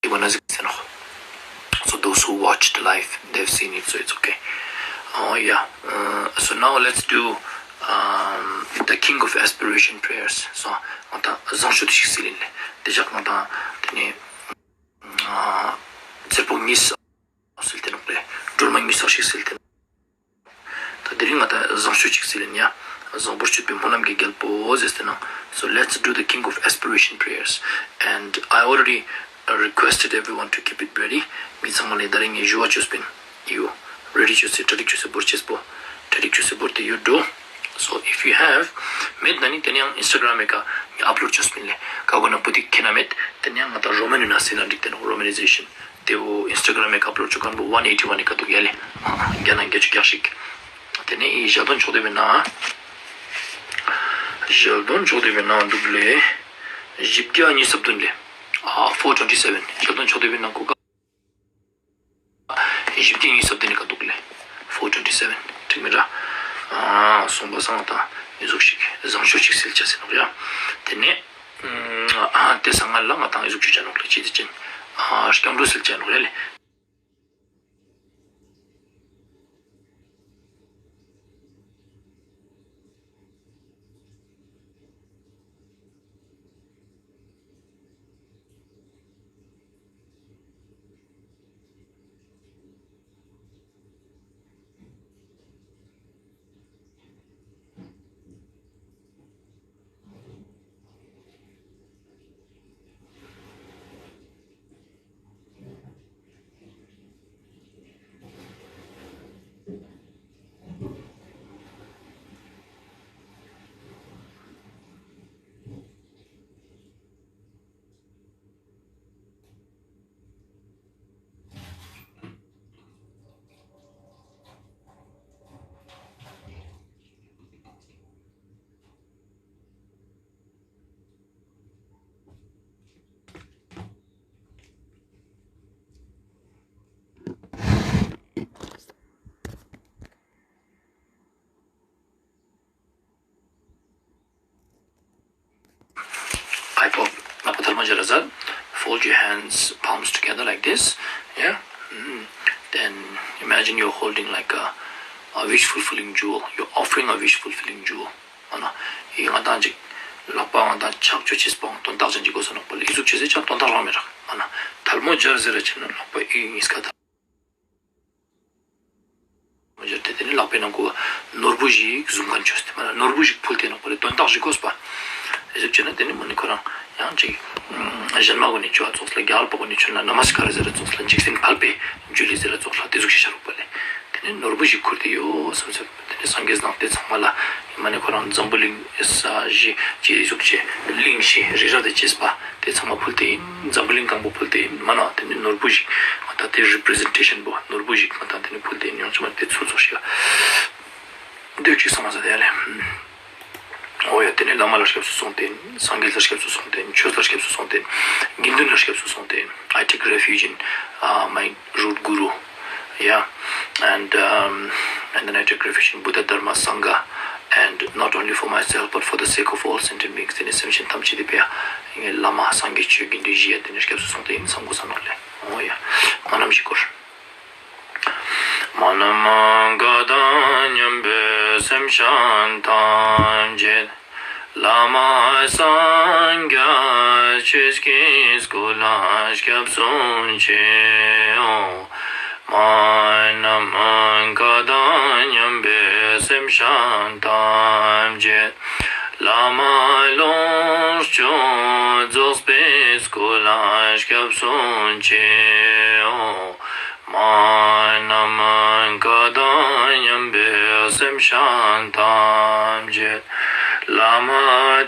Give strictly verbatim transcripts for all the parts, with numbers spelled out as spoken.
གོ་ན་ཟིག་ཟེར་ནོག So those who watched live, they've seen it, so it's okay. Oh, yeah. Uh, so now let's do, um, the King of Aspiration prayers. So, ང་དང་བཟང་སྤྱོད་ཞིག་སིལ་ཡིན་ལེ། དེ་ཞག་ང་དང་དེ་ནས་ཨ་ཚེར་པོ་གཉིས་སིལ་ཏེ་ནོག་ལེ། སྒྲོལ་མ་གཉིས་ཞིག་སིལ་ཏེ་ནོག་ད་དེ་རིང་ང་དང་བཟང་སྤྱོད་ཅིག་སིལ་ཡིན་ཡ། བཟང་པོར་སྤྱོད་པའི་སྨོན་ལམ་གྱི་རྒྱལ་པོ་ཟེར་ཏེ་ནོག So let's do the King of Aspiration prayers. And I already, uh, requested everyone to keep it ready. མི་ཚང་མ་ལ་ད་རིང་ངས་ཞུ་བ་བཅོས་པིན། ཡོ། རེ་ཌི་བཅོས་སེ་གྲ་སྒྲིག་བཅོས་སེ་བོར་ཅེས་པོ། གྲ་སྒྲིག་བཅོས་སེ་བོར་ཏེ་ཡོད་འགྲོ། So if you have, མེད་ན་ནི་དེ་ནི་ཡང་ཨིན་སི་ཊ་གྲམ་མེ་ཀ་ངས་ཨཔ་ལོཌ་བཅོས་པིན་ལེ། ཀ་གོ་ན་བུ་དིག་ཁེ་ན་མེད། དེ་ནི་ཡང་ང་དང་རོ་མན་ནི་ནང་སིལ་ན་འགྲིག་སྟེ་ནོག Romanization. དེ་བོ་ཨིན་སི་ཊ་གྲམ་མེ་ཀ་ཨཔ་ལོཌ་བཅོ་མཁན་བོ་ཝན་ཨེ་ཊི་ཝན་ནི་ཀ་འདུག་ཡ་ལེ། རྒྱ་ནག་བརྒྱད་ཅུ་གྱ་གཅིག་དེ་ནས་ཨི་ཞལ་འདོན་ཕྱོགས་སྡེ་བའི་ནང་། ཞལ་འདོན་ཕྱོགས་སྡེ་བའི་ནང་འདུག་ལེ། བཞི་བརྒྱ་ཉི་ཤུ་རྩ་བདུན་ལེ། ཨ། ཕོར་ཊུ་ཝེན་ཊི་སེ་ཝེན། ཞལ་འདོན་ཕྱོགས་སྡེ་བའི་ནང་ཁོ་ག་བཞི་བརྒྱ་ཉི་ཤུ་རྩ་བདུན་ནི་ཀ་འདུག་ལེ། ཕོར་ཊུ་ཝེན་ཊི་སེ་ཝེན། འགྲིག་མེད་ར། ཨ། སོང་པ་སང་ད་ཨི་ཟུག་ཞིག་བཟང་སྤྱོད་ཅིག་སིལ་ཆ་ཟེར་ནོག་ཡ། དེ་ནས་ཨ་དེ་སང་ང་ལ་ང་དང་ཨི་ཟུག་ཅིག་བྱ་ནོག་ལེ། ཅི་དེ་ཅན། ཨ། སྐྱབས་འགྲོ་སིལ་ཆ་ནོག་ཡ་ལེ། ཨའི་པོ། ལག་པ་ཐལ་མོ་སྦྱར་ར་ཟ། Fold your hands, palms together like this. Yeah. Mm. Then imagine you're holding like a, a wish fulfilling jewel. You're offering a wish fulfilling jewel. ཨ་ན། ཨི་ང་དང་ཅིག་ལག་པ་ང་དང་ཕྱག་མཆོད་ཅེས་པོའང་དོན་དག་ཅན་ཅིག་དགོས་ས་ནོག་པ་ལེ། ཨི་ཟུག་ཅེས་སི་ཅང་དོན་དག་རང་མི་རག་ཨ་ན། ཐལ་མོ་སྦྱར་ཟེར་ར་ཅེ་ན་ལག་པ་ཨི་གཉིས་ཀ་ཐལ་མོ་སྦྱར་ཏེ་དེ་ནི་ལག་པའི་ནང་གོ་ནོར་བུ་ཞིག་བཟུང་མཁན་ཅོས་ཏེ་མ་ན་ནོར་བུ་ཞིག་ཕུལ་ཏེ་ནོག་པ་ལེ། དོན་དག་ཞིག་དགོས་པ། ཨི་ཟུག་ཅེ་ན་དེ་ནི་མ་ནི་ཁོ་རང་ཡང་ཅིག་གཞན་མ་གུན་ནི་ཆོས་ཚོགས་ལ་རྒྱལ་པོ་གུན་ནི་ཆོས་ལ་ན་མ་སི་ཀ་ར་ཟེར་ར་ཚོགས་ལ་འཇིག་རྟེན་ཕལ་པའི་འཇུ་ལེ་ཟེར་ར་ཚོགས་ལ་དེ་ཟུག་ཞིག་ཤར་རུག་པ་ལེ། དེ་ནི་ནོར་བུ་ཞིག་ཁུར་ཏེ་ཡོད་བསམ་ཚེ། དེ་ནི་སངས་རྒྱས་དང་དེ་ཚང་མ་ལ་མ་ནི་ཁོ་རང་འཛམ་བུ་གླིང་ས་གཞི་ཅེས་ཟུག་ཅེས་གླིང་བཞི་རི་རབ་དང་བཅས་པ་དེ་ཚང་མ་ཕུལ་ཏེ་ཡིན། འཛམ་བུ་གླིང་གང་པོ་ཕུལ་ཏེ་ཡིན། མ་ན་དེ་ནི་ནོར་བུ་ཞིག་ང་དང་དེ་རི་པི་རི་ཟེན་ཊེ་ཤན་པོ་ནོར་བུ་ཞིག་ང་དང་དེ་ནི་ཕུལ་ཏེ་ཡིན། ཡོང་ཆ་མ་དེ་ཚུལ་ཚོགས་ཤིག་ལ་འདོད་ཅིག་བསམ་མ་ཟ་དེ་ཡ་ལེ། འོ་ཡ། དེ་ནི་བླ་མ་ལ་སྐྱབས་སུ་སོང་སྟེ་ཡིན། སངས་རྒྱས་ལ་སྐྱབས་སུ་སོང་སྟེ་ཡིན། ཆོས་ལ་སྐྱབས་སུ་སོང་སྟེ་ཡིན། དགེ་འདུན་ལ་སྐྱབས་སུ་སོང་སྟེ་ཡིན། I take refuge in, uh, my root guru. Yeah. And, um, and then I take refuge in Buddha, Dharma, Sangha. And not only for myself, but for the sake of all sentient beings. དེ་ནི་སེམས་ཅན་ཐམས་ཅད་དེ་ཕི་ཡ་བླ་མ་སངས་རྒྱས་ཆོས་དགེ་འདུན་བཞི་ཡ་དེ་ནི་སྐྱབས་སུ་སོང་སྟེ་ཡིན་བསམ་དགོས་ས་ནོག་ལེ། འོ་ཡ། སྨོན་ལམ་ཞིག་སྐོར། སྨོན་ལམ་གང་དང་མཉམ་པའི་སེམས་ཅན་ཐམས་ཅད། བླ་མ་སངས་རྒྱས་ཆོས་ཀྱི་སྐུ་ལ་སྐྱབས་སུ་མཆིའོ། སྨོན་ལམ་གང་དང་མཉམ་པའི་སེམས་ཅན་ཐམས་ཅད། བླ་མ་ལོངས་སྤྱོད་རྫོགས་པའི་སྐུ་ལ་སྐྱབས་སུ་མཆིའོ། སྨོན་ལམ་གང་དང་མཉམ་པའི་སེམས་ཅན་ཐམས་ཅད། བླ་མ་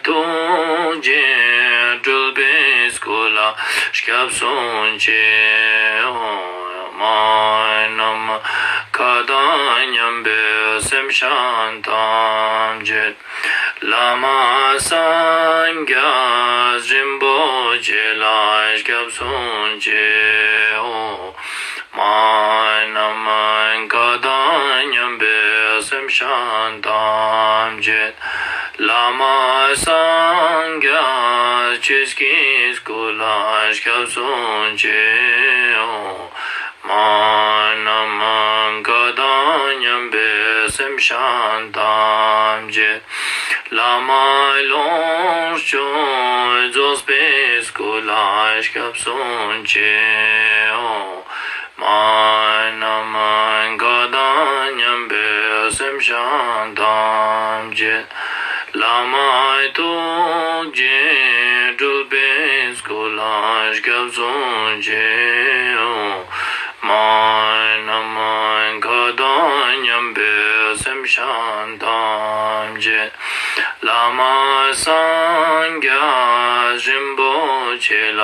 ཐུགས་རྗེ་སྤྲུལ་པའི་སྐུ་ལ་སྐྱབས་སུ་མཆིའོ། སྨོན་ལམ་གང་དང་མཉམ་པའི་སེམས་ཅན་ཐམས་ཅད། བླ་མ་སངས་རྒྱས་རིན་པོ་ཆེ་ལ་སྐྱབས་སུ་མཆིའོ། སྨོན་ལམ་གང་དང་མཉམ་པའི་སེམས་ཅན་ཐམས་ཅད། བླ་མ་སངས་རྒྱས་ཆོས་ཀྱི་སྐུ་ལ་སྐྱབས་སུ་མཆིའོ། མ་ཎ་མ་ག་དང་མཉམ་པའི་སེམས་ཅན་ཐམས་ཅད། བླ་མ་ལོངས་སྤྱོད་རྫོགས་པའི་སྐུ་ལ་སྐྱབས་སུ་མཆིའོ། མ་ཎ་མ་ག་དང་མཉམ་པའི་སེམས་ཅན་ཐམས་ཅད། བླ་མ་ཐུགས་རྗེས་སྤྲུལ་པའི་སྐུ་ལ་སྐྱབས་སུ་མཆིའོ། མ་ཎ་མ་ག་དང་མཉམ་པའི་སེམས་ཅན་ཐམས་ཅད། བླ་མ་སངས་རྒྱས་རིན་པོ་ཆེ་ལ་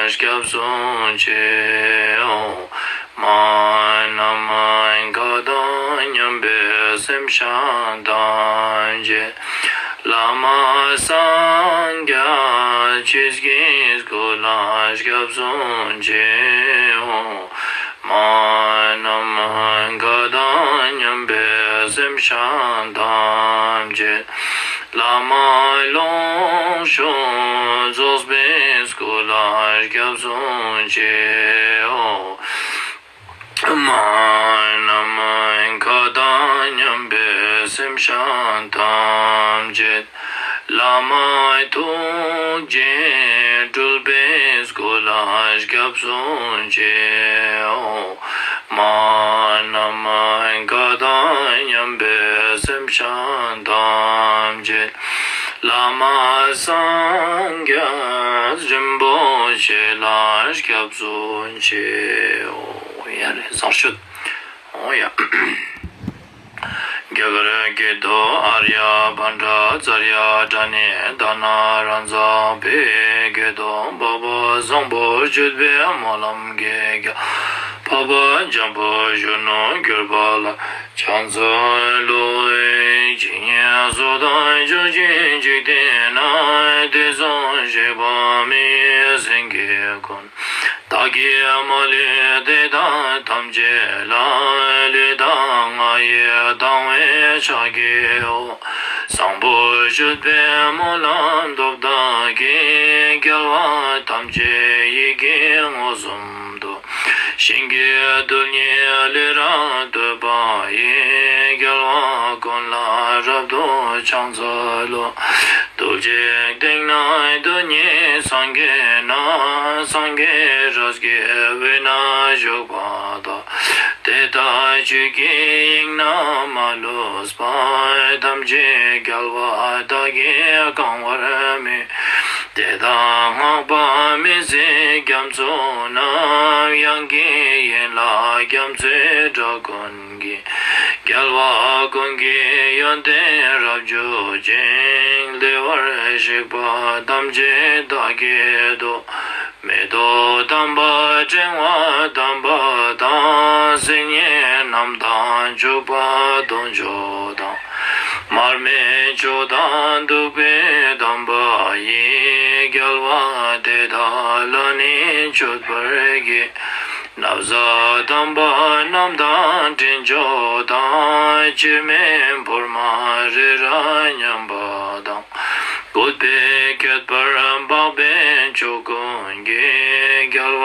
སྐྱབས་སུ་མཆིའོ། མ་ཎ་མ་ག་དང་མཉམ་པའི་སེམས་ཅན་ཐམས་ཅད། བླ་མ་སངས་རྒྱས་ཆོས་ཀྱི་སྐུ་ལ་སྐྱབས་སུ་མཆིའོ། མ་ཎ་མ་ག་དང་མཉམ་པའི་སེམས་ཅན་ཐམས་ཅད། བླ་མ་ལོངས་སྤྱོད་རྫོགས་པའི་སྐུ་ལ་སྐྱབས་སུ་མཆིའོ། མ་ཎ་མ་ག་དང་མཉམ་པའི་སེམས་ཅན་ཐམས་ཅད། བླ་མ་ཐུགས་རྗེས་སྤྲུལ་པའི་སྐུ་ལ་སྐྱབས་སུ་མཆིའོ། མ་ཎ་མ་ག་དང་མཉམ་པའི་སེམས་ཅན་ཐམས་ཅད། བླ་མ་སངས་རྒྱས་རིན་པོ་ཆེ་ལ་སྐྱབས་སུ་མཆིའོ། ཡ་རེ་ཟང་ཤུད། འོ་ཡ། རྒྱ་གར་སྐད་དུ། ཨཱརྱ་པཎྜི་ཏ་ཙརྱ་པྲ་ཎི་དྷ་ན་རཱ་ཛ། བོད་སྐད་དུ། འཕགས་པ་བཟང་པོ་སྤྱོད་པའི་སྨོན་ལམ་གྱི་རྒྱལ། འཕགས་པ་འཇམ་དཔལ་གཞོན་ནུར་གྱུར་པ་ལ་ཕྱག་འཚལ་ལོ། ཇི་སྙེད་སུ་དག་བཞུགས་ཤིང་འཇིག་རྟེན་ན། དུས་གསུམ་གཤེགས་པ་མི་ཡི་སེང་གེ་ཀུན། བདག་གིས་མ་ལུས་དེ་དག་ཐམས་ཅད་ལ། ལུས་དང་ངག་ཡིད་དང་བས་ཕྱག་བགྱིའོ། བཟང་པོ་སྤྱོད་པའི་སྨོན་ལམ་སྟོབས་དག་གིས། རྒྱལ་བ་ཐམས་ཅད་ཡིད་ཀྱིས་མངོན་སུམ་དུ། ཞིང་གི་རྡུལ་སྙེད་ལུས་རབ་བཏུད་པ་ཡིས། རྒྱལ་བ་ཀུན་ལ་རབ་ཏུ་ཕྱག་འཚལ་ལོ། རྡུལ་གཅིག་སྟེང་ན་རྡུལ་སྙེད་སངས་རྒྱས་རྣམས། སངས་རྒྱས་རིགས་ཀྱི་དབུས་ན་བཞུགས་པ་དག། དེ་དག་ཆོས་ཀྱི་དབྱིངས་རྣམས་མ་ལུས་པ། ཐམས་ཅད་རྒྱལ་བ་དག་གིས་གང་བར་མོས། དེ་དག་བསྔགས་པ་མི་ཟད་རྒྱ་མཚོ་རྣམས། དབྱངས་ཀྱི་ཡན་ལག་རྒྱ་མཚོའི་སྒྲ་ཀུན་གྱིས། རྒྱལ་བ་ཀུན་གྱི་ཡོན་ཏན་རབ་བརྗོད་ཅིང་། བདེ་བར་གཤེགས་པ་ཐམས་ཅད་བདག་གིས་བསྟོད། མེ་ཏོག་དམ་པ་ཕྲེང་བ་དམ་པ་དང་། སིལ་སྙན་རྣམས་དང་བྱུག་པ་དུང་ཆོས་དང་། མར་མེ་མཆོག་དང་བདུག་པའི་དམ་པ་ཡིས། རྒྱལ་བ་དེ་དག་ལ་ནི་མཆོད་པར་བགྱི། ན་བཟའ་དམ་པ་རྣམས་དང་དྲི་མཆོག་དང་། སྤྱན་མི་ཕུར་མ་རི་རབ་མཉམ་པ་དང་། གུས་པས་བསྐྱེད་པར་འཕགས་པའི་མཆོག་ཀུན་གྱིས། རྒྱལ་བ་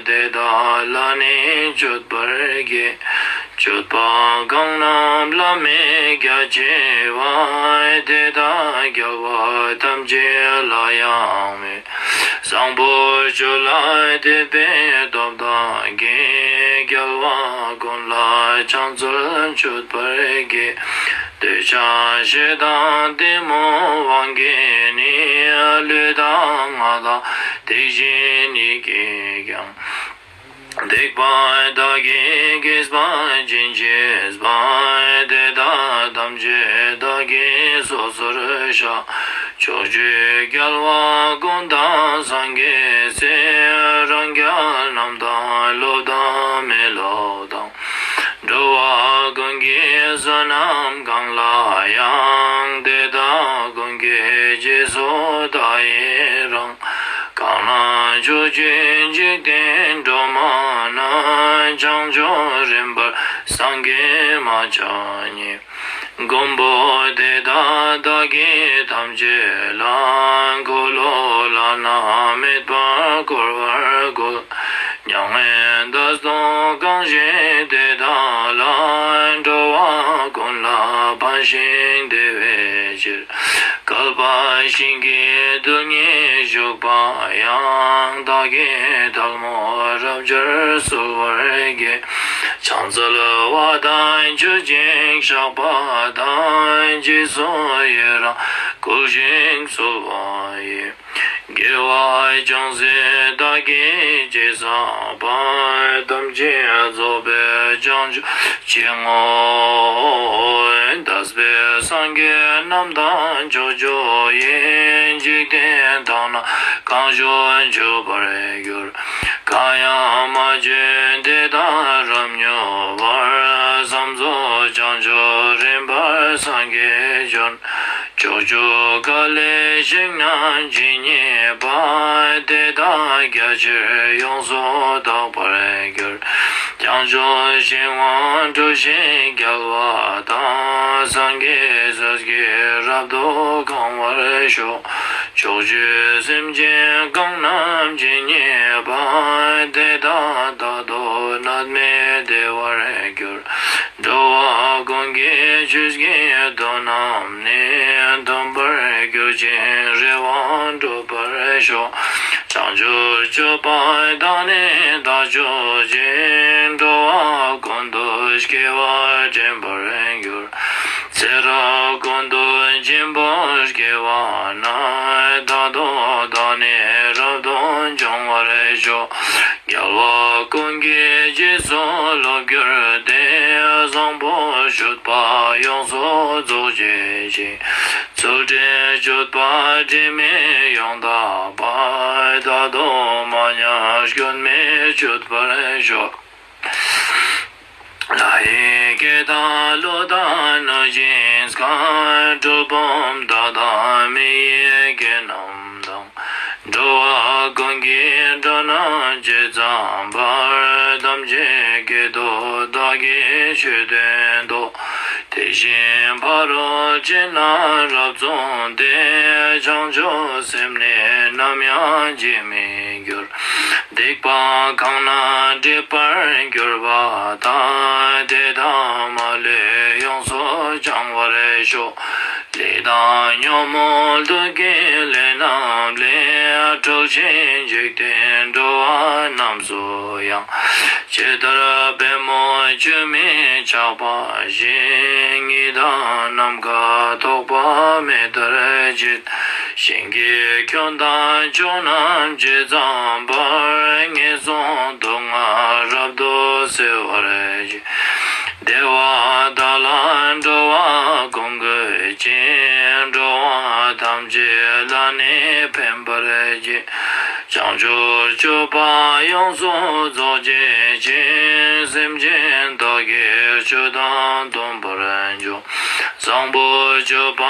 དེ་དག་ལ་ནི་མཆོད་པར་བགྱི། མཆོད་པ་གང་རྣམས་བླ་མེད་རྒྱ་ཆེ་བ། དེ་དག་རྒྱལ་བ་ཐམས་ཅད་ལ་ཡང་མོས། བཟང་པོ་སྤྱོད་ལ་དད་པའི་སྟོབས་དག་གིས། རྒྱལ་བ་ཀུན་ལ་ཕྱག་འཚལ་མཆོད་པར་བགྱི། འདོད་ཆགས་ཞེ་སྡང་གཏི་མུག་དབང་གིས་ནི། ལུས་དང་ངག་དང་ཐེག་ཆེན་ཡིད་ཀྱིས་ཀྱང་། སྡིག་པ་དག་གིས་གོས་པ་ཅི་མཆིས་པ། དེ་དག་ཐམས་ཅད་བདག་གིས་སོ་སོར་བཤགས། ཕྱོགས་བཅུའི་རྒྱལ་བ་ཀུན་དང་སངས་རྒྱས་སྲས། རང་རྒྱལ་རྣམས་དང་སློབ་དང་མི་སློབ་དང་། འགྲོ་བ་ཀུན་གྱི་བསོད་ནམས་གང་ལ་ཡང་། དེ་དག་ཀུན་གྱི་རྗེས་སུ་བདག་ཡི་རང་། གང་ན་བཞུགས་ཀྱང་འཇིག་རྟེན་སྒྲོན་མ་ན། བྱང་ཆུབ་རིམ་པར་སངས་རྒྱས་མ་ཆགས་ཉིད། མགོན་པོ་དེ་དག་བདག་གིས་ཐམས་ཅད་ལ། འཁོར་ལོ་བླ་ན་མེད་པ་བསྐོར་བར་བསྐུལ། མྱ་ངན་འདས་དང་གང་ཞིག་དེ་དག་ལ། འགྲོ་བ་ཀུན་ལ་ཕན་ཞིང་བདེ་བའི་ཕྱིར། བསྐལ་པ་ཞིང་གི་རྡུལ་སྙེད་བཞུགས་པ་ཡང་། བདག་གིས་ཐལ་མོ་རབ་སྦྱར་གསོལ་བར་བགྱི། ཕྱག་འཚལ་བ་དང་མཆོད་ཅིང་བཤགས་པ་དང་། རྗེས་སུ་ཡི་རང་བསྐུལ་ཞིང་གསོལ་བ་ཡི། དགེ་བ་ཅུང་ཟད་བདག་གིས་ཅི་བསགས་པ། ཐམས་ཅད་རྫོགས་པའི་བྱང་ཆུབ་ཀྱི་དངོས། འདས་པའི་སངས་རྒྱས་རྣམས་དང་ཕྱོགས་བཅུ་ཡི། འཇིག་རྟེན་དག་ན་གང་བཞུགས་མཆོད་པར་གྱུར། གང་ཡང་མ་བྱོན་དེ་དག་རབ་མྱུར་བར། བསམ་རྫོགས་བྱང་ཆུབ་རིམ་པར་སངས་རྒྱས་འབྱོན། ཕྱོགས་བཅུ་ག་ལས་ཞིང་རྣམས་ཇི་སྙེད་པ། དེ་དག་རྒྱ་ཆེར་ཡོངས་སུ་དག་པར་གྱུར། བྱང་ཆུབ་ཤིང་དབང་གྲུ་བཞིའི་རྒྱལ་བ་དང་། སངས་རྒྱས་སྲས་ཀྱིས་རབ་ཏུ་གང་བར་ཤོག། ཕྱོགས་བཅུའི་སེམས་ཅན་གང་རྣམས་ཇི་སྙེད་པ། དེ་དག་རྟག་ཏུ་གནས་མལ་བདེ་བར་གྱུར། འགྲོ་བ་ཀུན་གྱི་ཆོས་ཀྱི་དོན་རྣམས་ནི། མཐུན་པར་གྱུར་ཅིང་རེ་བ་འགྲུབ་པར་ཤོག། བྱང་ཆུབ་སྤྱོད་པ་དག་ནི་བདག་སྤྱོད་ཅིང་། འགྲོ་བ་ཀུན་ཏུ་སྐྱེ་བ་དྲན་པར་འགྱུར། ཚེ་རབས་ཀུན་ཏུ་སྦྱིན་པ་སྐྱེ་བ་ན། རྟག་ཏུ་བདག་ནི་རབ་ཏུ་འབྱུང་བར་ཤོག། རྒྱལ་བ་ཀུན་གྱི་རྗེས་སུ་བློ་གྱུར་ཏེ། བཟང་པོ་སྤྱོད་པ་ཡོངས་སུ་རྫོགས་བྱེད་ཅིང་། ཚུལ་ཁྲིམས་སྤྱོད་པ་དྲི་མེད་ཡོངས་དག་པ། རྟག་ཏུ་མ་ཉམས་སྐྱོན་མེད་སྤྱོད་པར་ཤོག། ལྷ་ཡི་སྐད་དང་ཀླུ་དང་གནོད་སྦྱིན་སྐད། གྲུལ་བུམ་དག་དང་མི་ཡི་སྐད་རྣམས་དང་། འགྲོ་བ་ཀུན་གྱི་སྒྲ་རྣམས་ཇི་ཙམ་པར། ཐམས་ཅད་སྐད་དུ་བདག་གིས་ཆོས་བསྟན་ཏོ། དེ་བཞིན་ཕ་རོལ་ཕྱིན་རྣམས་རབ་མཚུངས་ཏེ། བྱང་ཆུབ་སེམས་ནི་ནམ་ཡང་ཇི་མི་འགྱུར། སྡིག་པ་གང་རྣམས་སྒྲིབ་པར་གྱུར་པ་དག། དེ་དག་མ་ལུས་ཡོངས་སུ་བྱང་བར་ཤོག། ལས་དང་ཉོན་མོངས་དུག་གི་ལས་རྣམས་ལས། སྒྲོལ་ཞིང་འཇིག་རྟེན་འགྲོ་བ་རྣམས་སུ་ཡང་། ཇི་ལྟར་པདྨོ་ཆུས་མི་ཆགས་པ་བཞིན། ཉི་ཟླ་ནམ་མཁའ་ཐོགས་པ་མེ་ལྟར་བརྗིད། ཞིང་གི་ཁྱོན་དང་ཕྱོགས་རྣམས་ཇི་ཙམ་པར། ངན་སོང་དུག་ལྔ་རབ་ཏུ་སེལ་བར་བགྱི། བདེ་བ་དག་ལ་འགྲོ་བ་ཀུན་འགོད་ཅིང་། འགྲོ་བ་ཐམས་ཅད་ལ་ནི་ཕན་པར་བགྱི། བྱང་ཆུབ་སྤྱོད་པ་ཡོངས་སུ་རྫོགས་བྱེད་ཅིང་། སེམས་ཅན་དག་གི་སྤྱོད་དང་མཐུན་པར་འཇུག། བཟང་པོ་སྤྱོད་པ་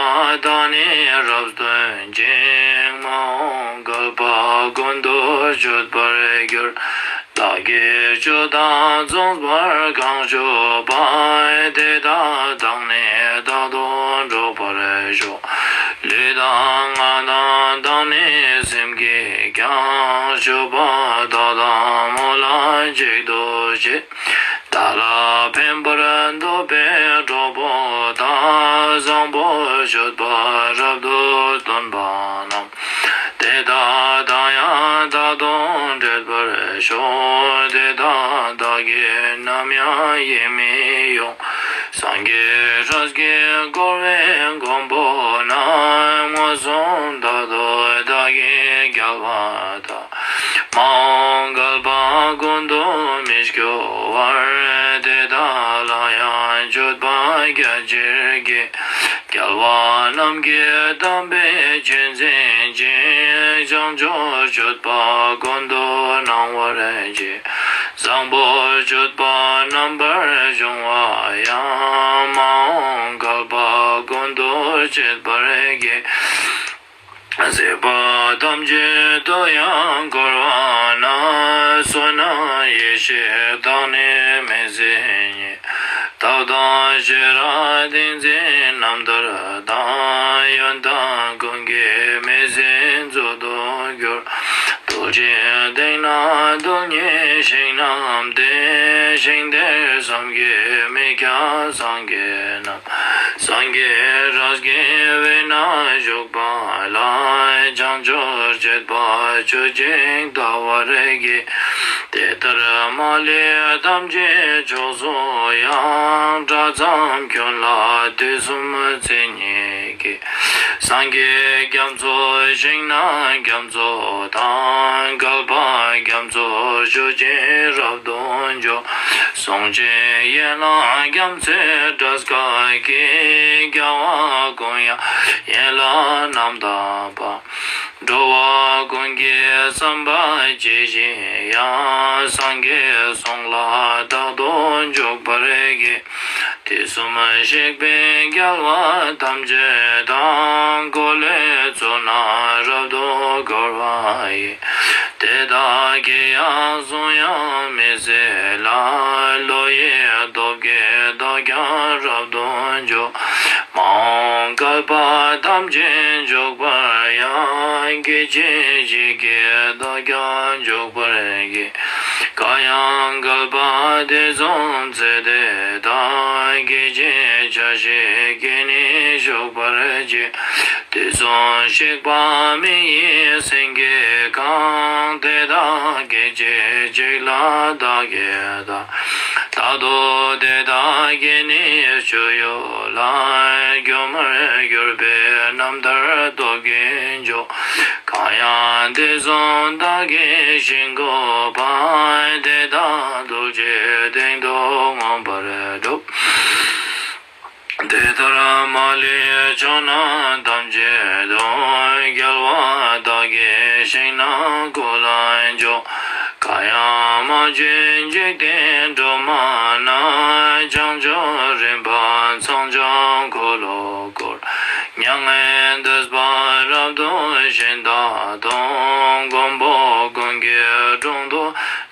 དག་ནི་རབ་སྟོན་ཅིང་། མ་འོངས་བསྐལ་པ་ཀུན་ཏུ་སྤྱོད་པར་འགྱུར། བདག་གིས་སྤྱོད་དང་མཚུངས་པར་གང་སྤྱོད་པ། དེ་དག་བདག་ནི་རྟག་ཏུ་སྒྲོགས་པར་ཤོག། ལུས་དང་ངག་དང་བདག་ནི་སེམས་ཀྱིས་ཀྱང་། སྤྱོད་པ་དག་དང་སྨོན་ལམ་གཅིག་ཏུ་བྱེད། བདག་ལ་ཕན་པར་འདོད་པའི་གྲོགས་པོ་དག། བཟང་པོ་སྤྱོད་པ་རབ་ཏུ་སྟོན་པ་རྣམས། དེ་དག་དང་ཡང་རྟག་ཏུ་འཕྲད་པར་ཤོག། དེ་དག་བདག་གིས་ནམ་ཡང་ཡིད་མི་དབྱུང་། སངས་རྒྱས་སྲས་ཀྱིས་བསྐོར་བའི་མགོན་པོ་རྣམས། མངོན་སུམ་རྟག་ཏུ་བདག་གིས་རྒྱལ་བ་དག། མ་འོངས་བསྐལ་པ་ཀུན་ཏུ་མི་སྐྱོ་བར། དེ་དག་ལ་ཡང་མཆོད་པ་རྒྱ་ཆེར་བགྱི། རྒྱལ་བ་རྣམས་ཀྱི་དམ་པའི་ཆོས་འཛིན་ཅིང་། བྱང་ཆུབ་སྤྱོད་པ་ཀུན་ཏུ་སྣང་བར་བགྱི། བཟང་པོ་སྤྱོད་པ་རྣམ་པར་སྦྱོང་བ་ཡང་། མ་འོངས་བསྐལ་པ་ཀུན་ཏུ་སྤྱད་པར་བགྱི། སྲིད་པ་ཐམས་ཅད་དུ་ཡང་འཁོར་བ་ན། བསོད་ནམས་ཡེ་ཤེས་དག་ནི་མི་ཟད་ཉིད། ཐབས་དང་ཤེས་རབ་ཏིང་འཛིན་རྣམ་ཐར་དང་། ཡོན་ཏན་ཀུན་གྱི་མི་ཟད་མཛོད་དུ་གྱུར། རྡོ་རྗེ་སྟེང་ན་རྡུལ་སྙེད་ཞིང་རྣམས་ཏེ། ཞིང་དེར་བསམ་གྱིས་མི་ཁྱབ་སངས་རྒྱས་རྣམས། སངས་རྒྱས་རང་བཞིན་དབུས་ན་བཞུགས་པ་ལ། བྱང་ཆུབ་སྤྱོད་པ་ཆོས་ཀྱི་ལྟ་བར་བགྱི། དེ་ལྟར་མ་ལུས་ཐམས་ཅད་ཕྱོགས་སུ་ཡང་། བྲལ་ཙམ་ཁྱོད་ལ་དུས་གསུམ་མཚན་ཉིད་ཀྱི། སངས་རྒྱས་རྒྱ་མཚོ་ཞིང་རྣམས་རྒྱ་མཚོ་དང་། བསྐལ་པ་རྒྱ་མཚོར་སྤྱོད་ཅིང་རབ་ཏུ་འཇུག་གསུང་ཅིང་ཡན་ལག་རྒྱ་མཚོའི་སྒྲ་སྐད་ཀྱིས། རྒྱལ་བ་ཀུན་དབྱངས་ཡན་ལག་རྣམས་དག་པ། འགྲོ་བ་ཀུན་གྱི་བསམ་པ་ཇི་བཞིན་ཡང་། སངས་རྒྱས་གསུང་ལ་རྟག་ཏུ་འཇུག་པར་བགྱི། དུས་གསུམ་གཤེགས་པའི་རྒྱལ་བ་ཐམས་ཅད་དང་། འཁོར་ལོའི་ཚུལ་རྣམས་རབ་ཏུ་བསྐོར་བ་ཡི། དེ་དག་གི་ཡང་གསུང་ཡང་མི་ཟད་ལ། བློ་ཡི་སྟོབས་ཀྱིས་བདག་ཀྱང་རབ་ཏུ་འཇུག་མ་འོངས་བསྐལ་པ་ཐམས་ཅད་འཇུག་པར་ཡང་། སྐད་ཅིག་གཅིག་གིས་བདག་ཀྱང་འཇུག་པར་བགྱི། གང་ཡང་བསྐལ་པ་དུས་གསུམ་ཚེ་འདི་དང་། སྐད་ཅིག་ཆ་ཤས་ཀྱིས་ནི་ཞུགས་པར་བགྱི། དུས་གསུམ་གཤེགས་པ་མི་ཡི་སེང་གེ་གང་། དེ་དག་སྐད་ཅིག་གཅིག་ལ་བདག་གིས་བལྟ། ད་དུང་དེ་དག་གི་ནི་སྤྱོད་ཡུལ་ལ། སྒྱུ་མར་གྱུར་པའི་རྣམ་ཐར་སྟོབས་ཀྱིས་འཇུག་གང་ཡང་དུས་གསུམ་བདག་གིས་ཞིང་བཀོད་པ། དེ་དག་རྡུལ་གཅིག་སྟེང་དུ་མངོན་པར་གྲུབ། དེ་ལྟར་མ་ལུས་ཕྱོགས་རྣམས་ཐམས་ཅད་དུ། རྒྱལ་བ་དག་གི་ཞིང་རྣམས་ཀུན་ལ་འཇུག་གང་ཡང་མ་བྱོན་འཇིག་རྟེན་སྒྲོན་མ་རྣམས། བྱང་ཆུབ་རིམ་པ་ཚངས་དབྱངས་འཁོར་ལོ་བསྐོར། མྱ་ངན་འདས་པ་རབ་ཏུ་ཞི་མཐའ་དང་། མགོན་པོ་ཀུན་གྱི་དྲུང་དུ་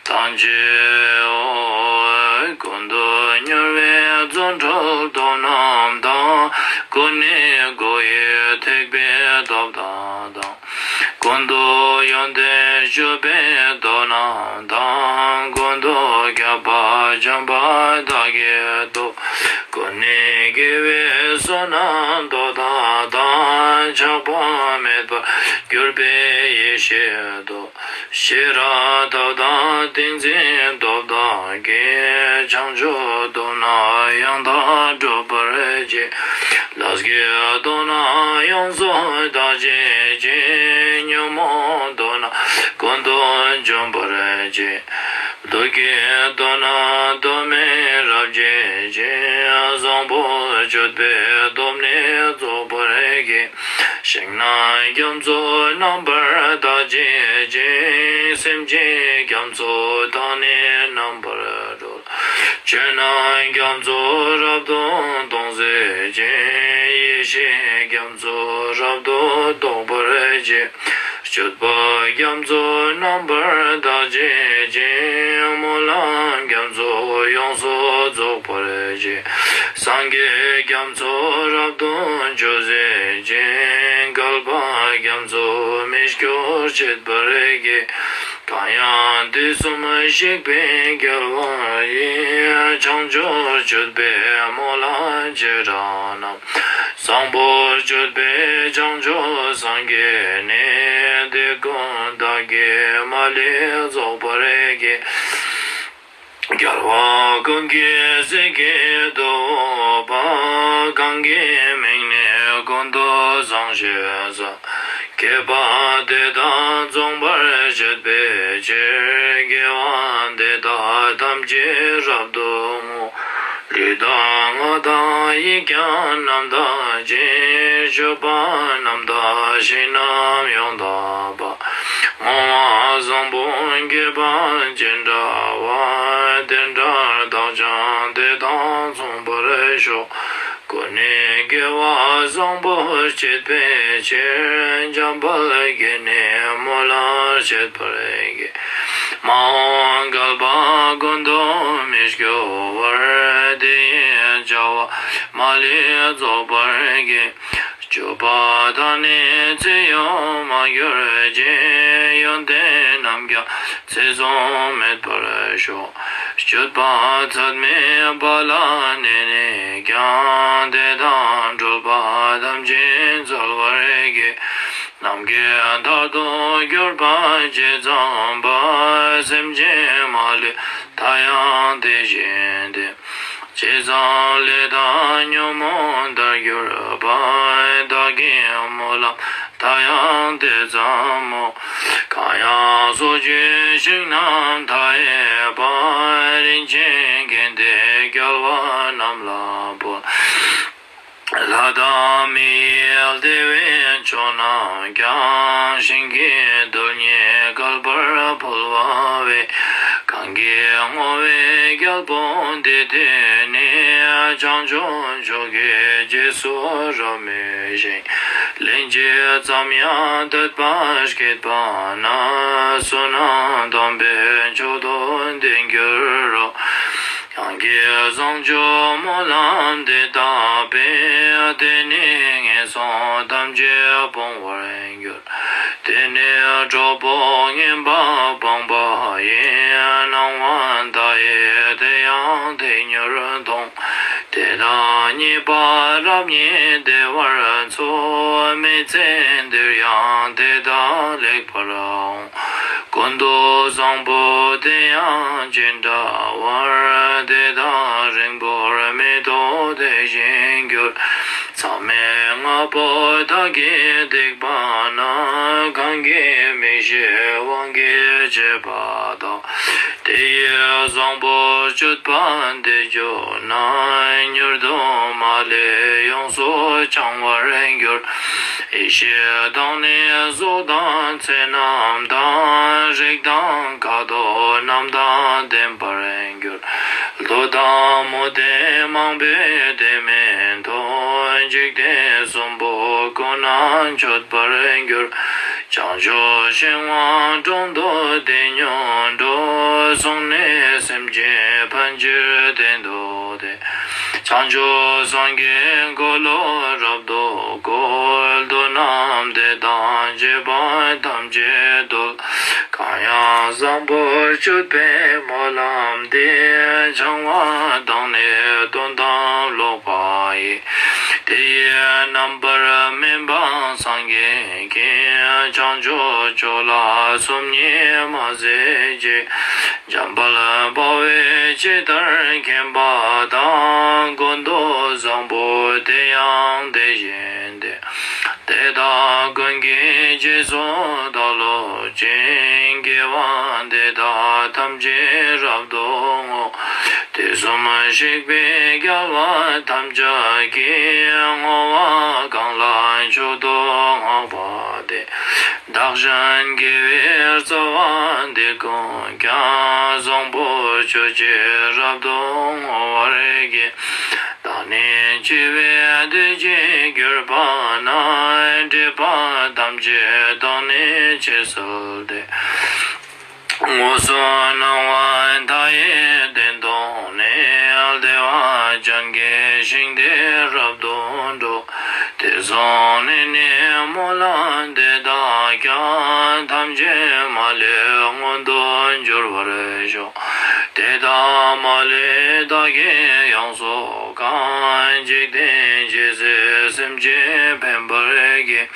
བདག་མཆིའོ། ཀུན་ཏུ་མྱུར་བའི་རྫུ་འཕྲུལ་སྟོབས་རྣམས་དང་། ཀུན་ནས་སྒོ་ཡི་ཐེག་པའི་སྟོབས་དག་དང་། ཀུན་ཏུ་ཡོན་ཏན་སྤྱོད་པའི་སྟོབས་རྣམས་དང་། ཀུན་ཏུ་ཁྱབ་པ་འཇམ་དཔལ་དག་གི་སྟོབས། ཀུན་ནས་དགེ་བའི་བསོད་ནམས་སྟོབས་དག་དང་། ཆགས་པ་མེད་པར་གྱུར་པའི་ཡེ་ཤེས་སྟོབས། ཤེས་རབ་སྟོབས་དང་ཏིང་འཛིན་སྟོབས་དག་གིས། བྱང་ཆུབ་སྟོབས་རྣམས་ཡང་དག་སྒྲུབ་པར་བགྱི། ལས་ཀྱི་སྟོབས་རྣམས་ཡོངས་སུ་དག་བྱེད་ཅིང་། ཉོན་མོངས་སྟོབས་རྣམས་ཀུན་ཏུ་འཇོམས་པར་བགྱི། ལུས་ཀྱི་སྟོབས་རྣམས་སྟོབས་མེད་རབ་བྱེད་ཅིང་། བཟང་པོ་སྤྱོད་པའི་སྟོབས་ནི་རྫོགས་པར་བགྱི། ཞིང་རྣམས་རྒྱ་མཚོ་རྣམ་པར་དག་བྱེད་ཅིང་། སེམས་ཅན་རྒྱ་མཚོ་དག་ནི་རྣམ་པར་སྒྲོལ། ཆོས་རྣམས་རྒྱ་མཚོ་རབ་ཏུ་སྟོང་མཛད་ཅིང་། ཡེ་ཤེས་རྒྱ་མཚོ་རབ་ཏུ་རྟོགས་པར་བྱེད། སྤྱོད་པ་རྒྱ་མཚོ་རྣམ་པར་དག་བྱེད་ཅིང་། སྨོན་ལམ་རྒྱ་མཚོ་ཡོངས་སུ་རྫོགས་པར་བྱེད། སངས་རྒྱས་རྒྱ་མཚོ་རབ་ཏུ་སྤྱོད་མཛད་ཅིང་། བསྐལ་པ་རྒྱ་མཚོ་མི་སྐྱོར་བྱེད་པར་བགྱི། གང་ཡང་དུས་གསུམ་གཤེགས་པའི་རྒྱལ་བ་ཡི། བྱང་ཆུབ་སྤྱོད་པའི་སྨོན་ལམ་བྱེ་བྲག་རྣམས། བཟང་པོ་སྤྱོད་པའི་བྱང་ཆུབ་སངས་རྒྱས་ནི། དེ་ཀུན་བདག་གིས་མ་ལུས་རྫོགས་པར་བགྱི། རྒྱལ་བ་ཀུན་གྱི་སྲས་ཀྱི་ཐུ་བོ་པ། གང་གི་མིང་ནི་ཀུན་ཏུ་བཟང་ཞེས་བྱ། མཁས་པ་དེ་དག་རྫོགས་པར་བྱེད་པའི་ཕྱིར། དགེ་བ་འདི་དག་ཐམས་ཅད་རབ་ཏུ་བསྔོ། ལུས་དང་ངག་དང་ཡིད་ཀྱང་རྣམ་དག་ཅིང་། སྤྱོད་པ་རྣམ་དག་ཞིང་རྣམས་ཡོངས་དག་པ། བསྔོ་བ་བཟང་པོ་དགེ་བ་ཅི་འདྲ་བ། དེ་འདྲར་བདག་ཀྱང་དེ་དག་མཚུངས་པར་ཤོག །ཀུན་ནས་དགེ་བ་བཟང་པོ་སྤྱད་པའི་ཕྱིར། འཇམ་དཔལ་གྱིས་ནི་སྨོན་ལམ་བྱེད་པར་བགྱི། མ་འོངས་བསྐལ་པ་ཀུན་ཏུ་མི་སྐྱོ་བར། དེ་ཡི་ མ་ལུས་རྫོགས་པར་བགྱི། སྤྱོད་པ་དག་ནི་ཚེ་ཡོད་མ་གྱུར་ཅིག། ཡོན་ཏན་རྣམས་ཀྱང་ཚེ་བཟུང་མེད་པར་ཤོག། སྤྱོད་པ་ཚད་མེད་པ་ལ་གནས་ནས་ཀྱང་། དེ་དག་གྲོལ་བ་ཐམས་ཅད་སྩོལ་བར་བགྱི། ནམ་མཁའི་མཐར་ཐུག་གྱུར་པ་ཇི་ཙམ་པ། སེམས་ཅན་མ་ལུས་མཐའ་ཡང་དེ་བཞིན་ཏེ། ཇི་ཙམ་ལས་དང་ཉོན་མོངས་དག་གྱུར་པ། བདག་གི་སྨོན་ལམ་མཐའ་ཡང་དེ་ཙམ་མོ། གང་ཡང་སོ་སྐྱེའི་ཞིང་རྣམས་མཐའ་ཡས་པ། རིན་ཆེན་གན་དེ་རྒྱལ་བ་རྣམས་ལ་ཕུལ། ལྷ་དང་མི་ཡི་བདེ་བའི་མཆོག་རྣམས་ཀྱང་། ཞིང་གི་རྡུལ་སྙེད་བསྐལ་པར་ཕུལ་བ་བས། གང་གིས་བསྔོ་བའི་རྒྱལ་པོ་འདི་ཐོས་ནས། བྱང་ཆུབ་མཆོག་གི་རྗེས་སུ་རབ་མོས་ཤིང་། ལན་གཅིག་ཙམ་ཡང་ཐོས་པ་སྐྱེས་པ་ན། བསོད་ནམས་དམ་པའི་མཆོག་ཏུ་ལྡན་འགྱུར་རོ། ཡང་ཀྱང་བྱང་ཆུབ་སྨོན་ལམ་འདི་བཏབ་པས། དེ་ནས་ངན་སོང་ཐམས་ཅད་སྤོང་བར་འགྱུར། དེ་ནས་གྲོགས་པོ་ངན་པ་སྤངས་པ་ཡི། སྣང་བ་མཐའ་ཡས་དེ་ཡང་དེ་མྱུར་མཐོང་། དེ་དང་གཉིས་པ་རབ་རྙེད་བདེ་བར་འཚོ། མི་ཚེ་འདིར་ཡང་དེ་དག་ལེགས་པར་འོང་། ཀུན་ཏུ་བཟང་པོ་དེ་ཡང་ཅི་འདྲ་བར། དེ་དག་རིང་པོར་མི་ཐོགས་དེ་བཞིན་འགྱུར། མཚམས་མེད་ལྔ་པོ་དག་གིས་བསྡིགས་པ་ན། གང་གིས་མི་ཤེས་དབང་གིས་བྱས་པ་དག། དེ་ཡི་བཟང་པོ་སྤྱོད་པ་འདི་སྤྱོད་ན། མྱུར་དུ་མ་ལུས་ཡོངས་སུ་བྱང་བར་འགྱུར། ཡེ་ཤེས་དང་ནི་གཟུགས་དང་ཚེ་རྣམས་དང་། རིགས་དང་ཁ་དོག་རྣམས་དང་ལྡན་པར་འགྱུར། ཀླུ་དང་མུ་སྟེགས་མང་པོས་དེ་མིན་འདུ། འཇིག་རྟེན་གསུམ་པོ་ཀུན་ན་མཆོད་པར་འགྱུར། བྱང་ཆུབ་ཤིང་དབང་དྲུང་དུ་དེ་མྱུར་འགྲོ། གསུངས་ནས་སེམས་ཅན་ཕན་ཕྱིར་བསྟན་ཏོ་སྟེ། བྱང་ཆུབ་སངས་རྒྱས་འཁོར་ལོ་རབ་ཏུ་བསྐོར། བསོད་ནམས་དེ་དང་བཅས་པ་ཐམས་ཅད་བསྡུས། གང་ཡང་བཟང་པོ་སྤྱོད་པའི་སྨོན་ལམ་འདི། བྱང་བ་དང་ནི་དོན་དམ་ལོག་པ་ཡི། དེ་ཡི་རྣམ་པར་སྨིན་པ་སངས་རྒྱས་ཀྱིས། བྱང་ཆུབ་མཆོག་ལ་སོམ་ཉི་མ་མཛད་ཅིག། འཇམ་དཔལ་དཔའ་བོས་ཇི་ལྟར་མཁྱེན་པ་དང་། ཀུན་ཏུ་བཟང་པོ་དེ་ཡང་དེ་བཞིན་ཏེ། དེ་དག་ཀུན་གྱི་རྗེས་སུ་བདག་སློབ་ཅིང་། དགེ་བ་འདི་དག་ཐམས་ཅད་རབ་ཏུ་བསྔོ། དུས་གསུམ་གཤེགས་པའི་རྒྱལ་བ་ཐམས་ཅད་ཀྱིས། བསྔོ་བ་གང་ལ་མཆོག་ཏུ་བསྔགས་པ་དེས། བདག་གཞན་དགེ་བའི་རྩ་བ་འདི་ཀུན་ཀྱང་། བཟང་པོ་སྤྱོད་ཕྱིར་རབ་ཏུ་བསྔོ་བར་བགྱི། བདག་ནི་འཆི་བའི་བདེ་སྐྱིད་གྱུར་པ་ན། སྒྲིབ་པ་ཐམས་ཅད་དག་ནི་ཇི་སྲིད་དེ། དངོས་སུ་སྣང་བ་མཐའ་ཡས་དེ་མཐོང་ནས། བདེ་བ་ཅན་གྱི་ཞིང་དེར་རབ་ཏུ་འགྲོ། དེར་སོང་ནས་ནི་སྨོན་ལམ་འདི་དག་ཀྱང་། ཐམས་ཅད་མ་ལུས་མངོན་དུ་འགྱུར་བར་ཤོག། དེ་དག་མ་ལུས་བདག་གིས་ཡོངས་སུ་གང་། འཇིག་རྟེན་ཇི་སྲིད་སེམས་ཅན་ཕན་པར་བགྱི།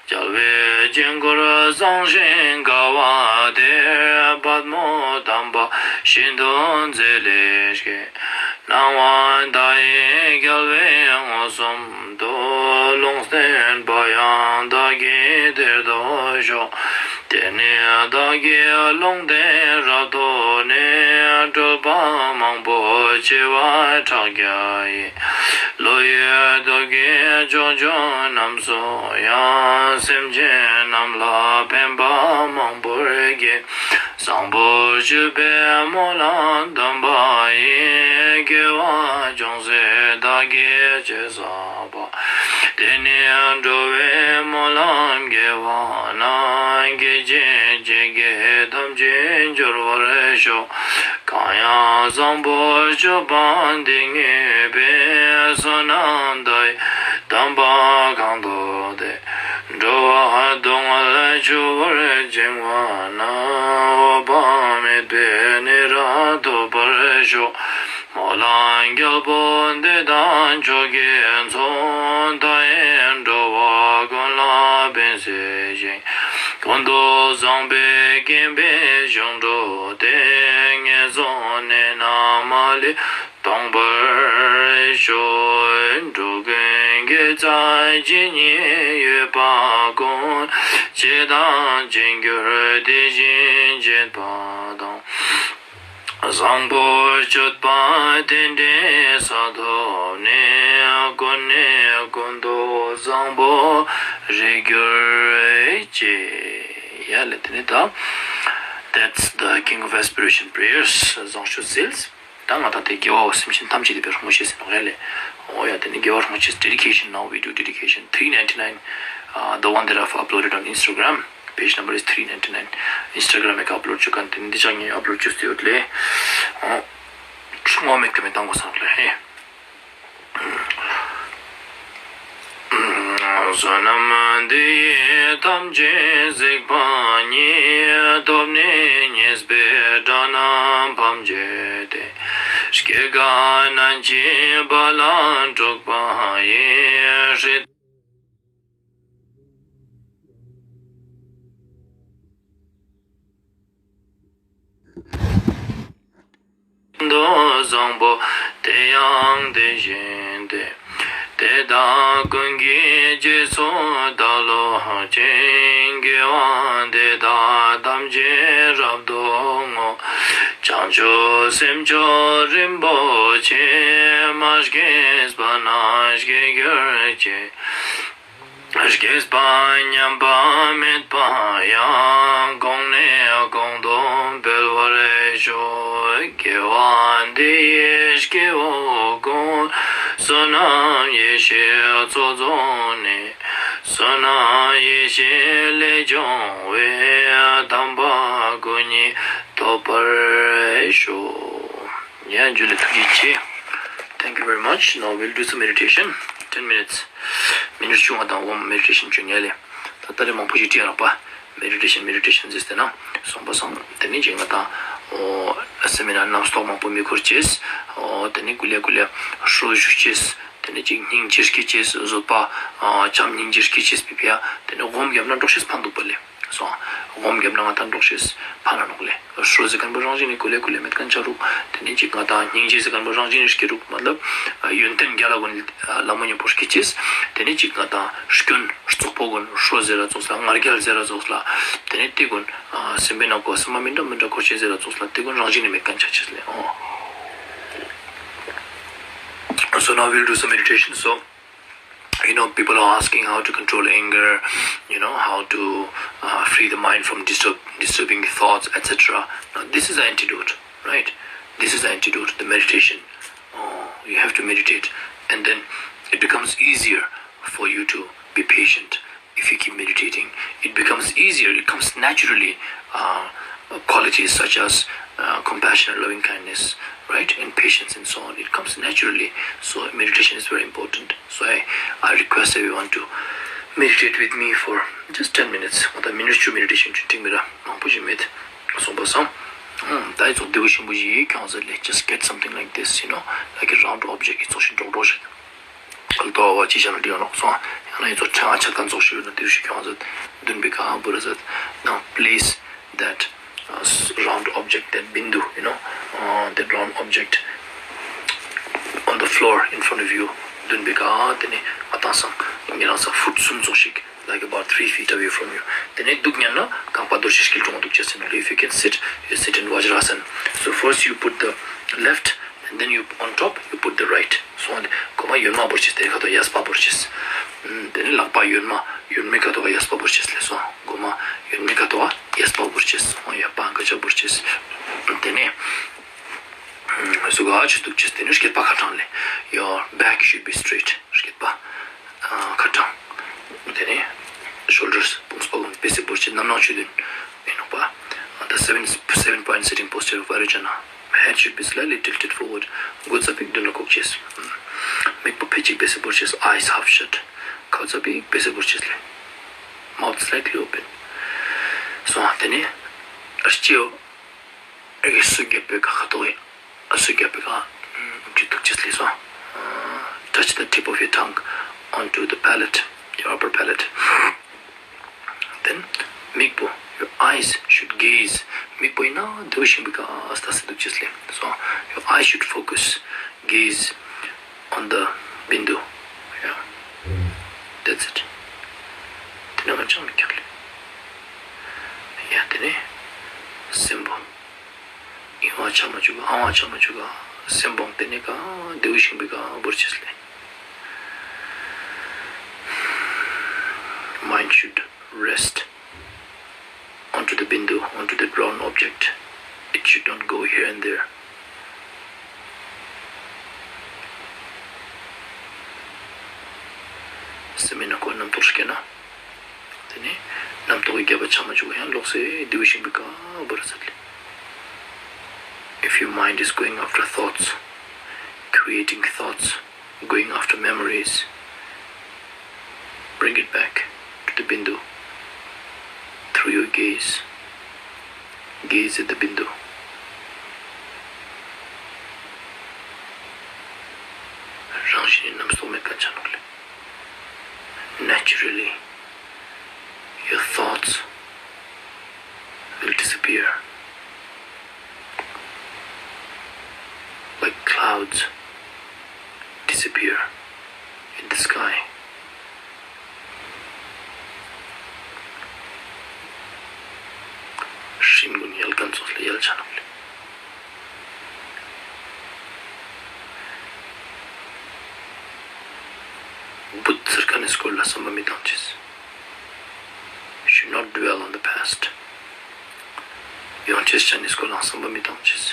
རྒྱལ་བའི་དཀྱིལ་འཁོར་བཟང་ཞིང་དགའ་བ་དེར། པདྨོ་དམ་པ་ཤིན་ཏུ་མཛེས་ལེགས་ཀྱིས། སྣང་བ་མཐའ་ཡས་རྒྱལ་བས་མངོན་སུམ་དུ། ལུང་བསྟན་པ་ཡང་བདག་གིས་དེར་ཐོབ་ཤོག། དེར་ནི་བདག་གིས་ལུང་བསྟན་རབ་ཐོབ་ནས། སྤྲུལ་པ་མང་པོ་བྱེ་བ་ཕྲག་བརྒྱ་ཡིས། བློ་ཡི་ཐུགས་ཀྱི་ཕྱོགས་བཅུ་རྣམས་སུ་ཡང་། སེམས་ཅན་རྣམས་ལ་ཕན་པ་མང་པོར་བགྱི། བཟང་པོ་སྤྱོད་པའི་སྨོན་ལམ་འདོན་པ་ཡིས། དགེ་བ་ཅུང་ཟད་བདག་ གྱི་ཅེས་བསགས་པ། དེ་ནི་འགྲོ་བའི་སྨོན་ལམ་དགེ་བ་རྣམས། སྐད་ཅིག་གཅིག་གིས་ཐམས་ཅད་སྦྱོར་བར་ཤོག། གང་ཡང་བཟང་པོ་སྤྱོད་པ་འདི་ཉིད་པའི། བསོད་ནམས་དག་ཡིས་དམ་པ་གང་བསགས་ཏེ། འགྲོ་བ་སྡུག་བསྔལ་ཆུ་བུར་འབྱིང་བ་རྣམས། འོད་དཔག་མེད་པའི་གནས་རབ་ཐོབ་པར་ཤོག། སྨོན་ལམ་རྒྱལ་པོ་འདི་དང་མཆོག་གི་མཚུངས། མཐའ་ཡས་འགྲོ་བ་ཀུན་ལ་ཕན་བྱེད་ཅིང་། ཀུན་ཏུ་བཟང་པོའི་སྐྱེ་འཕེལ་འབྱུང་འགྲོ་སྟེ། ངན་སོང་གནས་རྣམས་མ་ལུས་སྟོངས་པར་ཤོག། འགྲོ་ཀུན་དགེ་རྩ་ཇི་སྙེད་ཡོད་པ་ཀུན། བྱས་དང་བྱེད་འགྱུར་དེ་བཞིན་བྱེད་པ་དང་། བཟང་པོ་སྤྱོད་པ་དེ་འདྲའི་ས་ཐོབ་ནས། ཀུན་ནས་ཀུན་ཏུ་བཟང་པོར་རེག་གྱུར་ཅིག། ཡ་ལེ། དེ་ནི་ད། That's the King of Aspiration Prayers. བཟང་སྤྱོད་ཟེར། ད་ང་དང་དེ་དགེ་བ་སེམས་ཅན་ཐམས་ཅད་དེ་བེ་སྲུང་ཅེས་ཟེར་ནོག་ཡ་ལེ། འོ་ཡ། དེ་ནི་དགེ་བ་སྲུང་ཅེས། Dedication. Now we do dedication. Three ninety-nine, uh, the one that I've uploaded on Instagram. Page number is three ninety-nine. Instagram ཨེ་ཀ་ཨབ་ལོཌ་ཅོ་ཁན་དེ་ནི་འདི་ཅག་ངས་ཨབ་ལོཌ་ཅོས་ཏེ་ཡོད་ལེ། འོ། ངོ་མེད་ཀ་མེད་བཏང་དགོས་ས་ནོག་ལེ། ཧེ། བསོད་ནམས་འདི་ཡིས་ཐམས་ཅད་གཟིགས་པ་ཉིད། ཐོབ་ནས་ཉེས་པའི་དགྲ་རྣམས་ཕམ་བྱས་ཏེ། སྐྱེ་རྒ་ན་འཆིའི་རྦ་རླབས་འཁྲུགས་པ་ཡི། སྲིད་དུ་བཟང་པོ་དེ་ཡང་དེ་བཞིན་ཏེ། དེ་དག་ཀུན་གྱི་རྗེས་སུ་བདག་སློབ་ཅིང་། དགེ་བ་འདི་དག་ཐམས་ཅད་རབ་ཏུ་བསྔོ། བྱང་ཆུབ་སེམས་མཆོག་རིན་པོ་ཆེ། མ་སྐྱེས་པ་རྣམས་སྐྱེ་གྱུར་ཅིག། སྐྱེས་པ་ཉམས་པ་མེད་པ་ཡང་། གོང་ནས་གོང་དུ་འཕེལ་བར་ཤོག། དགེ་བ་འདི་ཡིས་སྐྱེ་བོ་ཀུན། བསོད་ནམས་ཡེ་ཤེས་ཚོགས་རྫོགས་ནས། བསོད་ནམས་ཡེ་ཤེས་ལས་བྱུང་བའི། དམ་པ་སྐུ་གཉིས་ཐོབ་པར་ཤོག། ཡ། ཇུ་ལེ། ཐུགས་རྗེ་ཆེ། Thank you very much. Now we'll do some meditation. Ten minutes. མི་ནིཊ་བཅུ་ང་དང་ཝོམ་མེ་ཌི་ཊེ་ཤན་ཅོ་ཉེ་ལེ། ད་ལྟ་རེ་མང་པོ་ཞིག་བྲིས་ཡ་རག་པ། མེ་ཌི་ཊེ་ཤན་མེ་ཌི་ཊེ་ཤན་ཟེར་ཏེ་ན་སོང་པ་སང་། དེ་ནི་ཅིག་ང་དང་འོ་སེ་མི་ནར་རྣམ་རྟོག་མང་པོ་མི་འཁོར་ཅེས། འོ་དེ་ནི་ཀུ་ལེ་ཀུ་ལེ་ཧྲོ་ཞུ་ཅེས། དེ་ནི་ཅིག་སྙིང་རྗེ་སྐྱེ་ཅེས། བཟོད་པ་ཨ་བྱམས་སྙིང་རྗེ་སྐྱེ་ཅེས་པི་ཕི་ཡ། དེ་ནི་ཝོམ་བརྒྱབ་ན་འགྲོགས་ཤེས་ཕན་འདུག་པ་ལེ། སོང་། ཝོམ་བརྒྱབ་ན་ང་དང་འགྲོགས་ཤེས་ཕན་ན་ནོག་ལེ། ཧྲོ་ཟེར་ཁན་པོ་རང་བཞིན་ནི་ཀུ་ལེ་ཀུ་ལེ་མེད་ཁན་ཆ་རུག། དེ་ནི་ཅིག་ང་དང་སྙིང་རྗེ་ཟེར་ཁན་པོ་རང་བཞིན་ནི་སྐྱེ་རུག། མ་ལབ་ཡོན་ཏན་རྒྱལ་ལ་གུན་ལ་མོ་ཉམ་པོ་སྐྱེ་ཅེས། དེ་ནི་ཅིག་ང་དང་སྐྱོན་རྩོག་པོ་གུན་ཧྲོ་ཟེར་ར་ཙོགས་ལ། ང་རྒྱལ་ཟེར་ར་ཙོགས་ལ། དེ་ནི་དེ་གུན་སེམས་པའི་ནང་ཁོ་སེམས་པ་མི་འདྲ་མི་འདྲ་འཁོར་ཅེས་ཟེར་ར་ཙོགས་ལ། དེ་གུན་རང་བཞིན་ནི་མེད་ཁན་ཆ་ཅེས་ལེ། འོ། So now we'll do some meditation. So, you know, people are asking how to control anger, you know, how to uh, free the mind from disturb, disturbing thoughts, et cetera. Now, this is the antidote, right? This is the antidote, the meditation. Uh, you have to meditate, and then it becomes easier for you to be patient. If you keep meditating, it becomes easier, it comes naturally. Uh, qualities such as uh, compassion and loving kindness, right? And patience and so on. It comes naturally. So meditation is very important. So I, I request everyone to meditate with me for just ten minutes. ང་དང་མི་ནིཊ་བཅུ་མེ་ཌི་ཊེ་ཤན་ཅོ་ཡིན་ན་མང་པོ་ཞིག་མེད། སོང་པ་སང་། ད་ཨི་ཙོགས་བདེ་པོ་ཞིམ་པོ་ཞིག་ཁྱོང་ཟེར་ལེ། Just get something like this, you know, like a round object. ཨི་ཙོགས་ཤིག་འགྲོགས་འགྲོགས་ཤིག། ལྟོ་བ་ཅི་བྱ་ན་འགྲིག་ཡོད་ནོག་སོང་། ཡང་ན་ཨི་ཙོགས་ཕྲེང་བ་ཆ་ཚང་ཙོགས་ཤིག་ཡོད་ན་དེ་ཞིག་ཁྱོང་ཟེར། མདུན་པའི་ཁ་བོར་ཟེར། Now place that uh, round object, that bindu, you know, uh, that round object on the floor in front of you. མདུན་པའི་ཁ་དེ་ནི་ང་དང་སང་ཉེ་རང་སང་ཕུཊ་གསུམ་ཙོགས་ཤིག། Like about three feet away from you. དེ་ནི་འདུག་ཉན་ན་རྐང་པ་རྡོ་རྗེ་སྐྱིལ་ཀྲུང་འདུག་ཅེས་ཟེར་ནོག། If you can sit, you sit in Vajrasana. So first you put the left, and then you, on top, you put the right. སོང་། གོ་མ་གཡོན་མ་བོར་ཅེས། དེ་ཁ་ཐོག་གཡས་པ་བོར་ཅེས། དེ་ནི་ལག་པ་གཡོན་མ་གཡོན་མའི་ཁ་ཐོག་ག་གཡས་པ་བོར་ཅེས་ལེ། སོང་། གོ་མ་གཡོན་མའི་ཁ་ཐོག་ག་གཡས་པ་བོར་ཅེས། སོང་། གཡས་པ་ག་ཅ་བོར་ཅེས། དེ་ནི་སུ་ག་ཅི་འདུག་ཅེས། དེ་ནི་སྐེད་པ་ཁ་ཕྲང་ལེ། Your back should be straight. སྐེད་པ་ཁ་ཏང་། དེ་ནས་shoulders, པུས་པ་གུན་བེ་སེ་བོར་ཅེས་ནམ་ནང་ཆུ་དུན་ཨིན་ནོག་པ། The seven, seven point sitting posture of Varojana. Head should be slightly tilted forward. མགོ་ཙ་པིག་དུན་ལ་ཁུག་ཅེས། མིག་པོ་ཕེ་ཅིག་བེ་སེ་བོར་ཅེས། Eyes half shut. ཁ་ཙ་པིག་བེ་སེ་བོར་ཅེས་ལེ། Mouth slightly open. སོང་། དེ་ནས་ཨ་ཅེའོ་ཨེ་གི་སུ་རྒྱབ་པའི་ཀ་ཁ་ཏོག་ཨེ། སུ་རྒྱབ་པའི་ཀ་ཨུམ་ཅི་ཐུག་ཅེས་ལེ་སོང་། Touch the tip of your tongue onto the palate, your upper palate. Then མིག་པོ, your eyes should gaze. མིག་པོ་ཨིན་ན་དེའུ་ཤིང་པོའི་ཀ་ལྟས་ཏེ་དུག་ཅེས་ལེ་སོང་། Your eyes should focus, gaze on the bindu. Yeah. That's it. དེ་ན་མ་ཅང་མི་ཁྱག་ལེ། ཡ་དེ་ནས་སེམས་པོ། ཨིན་བ་ཆ་མ་ཅུག་ག་ཨང་བ་ཆ་མ་ཅུག་ག་སེམས་པོ་དེ་ནས་ཀ་དེའུ་ཤིང་པོའི་ཀ་བོར་ཅེས་ལེ། Mind should rest onto the bindu, onto that round object. It should not go here and there. སེམས་ཨིན་ན་ཁོ་རྣམ་རྟོག་སྐྱེ་ན། དེ་ནས་རྣམ་རྟོག་གི་རྒྱབ་པ་ཆ་མ་ཅུག་ག་ཡང་ལོག་སེ་དེའུ་ཤིང་པོའི་ཀ་བོར་ཅེས་ལེ། If your mind is going after thoughts, creating thoughts, going after memories, bring it back to the bindu through your gaze. Gaze at the bindu. རང་བཞིན་ནི་རྣམ་རྟོག་མེད་ཁན་ཆ་ནོག་ལེ། Naturally, your thoughts will disappear like clouds disappear in the sky. སྤྲིན་གུན་ཡལ་ཁན་ཙོགས་ལ་ཡལ་ཆ་ནོག་ལེ། བུད་ཚར་ཁན་ནི་སྐོར་ལ་བསམ་པ་མི་ཏང་ཅེས། Should not dwell on the past. ཡོང་ཅེས་ཆ་ནི་སྐོར་ལ་བསམ་པ་མི་ཏང་ཅེས།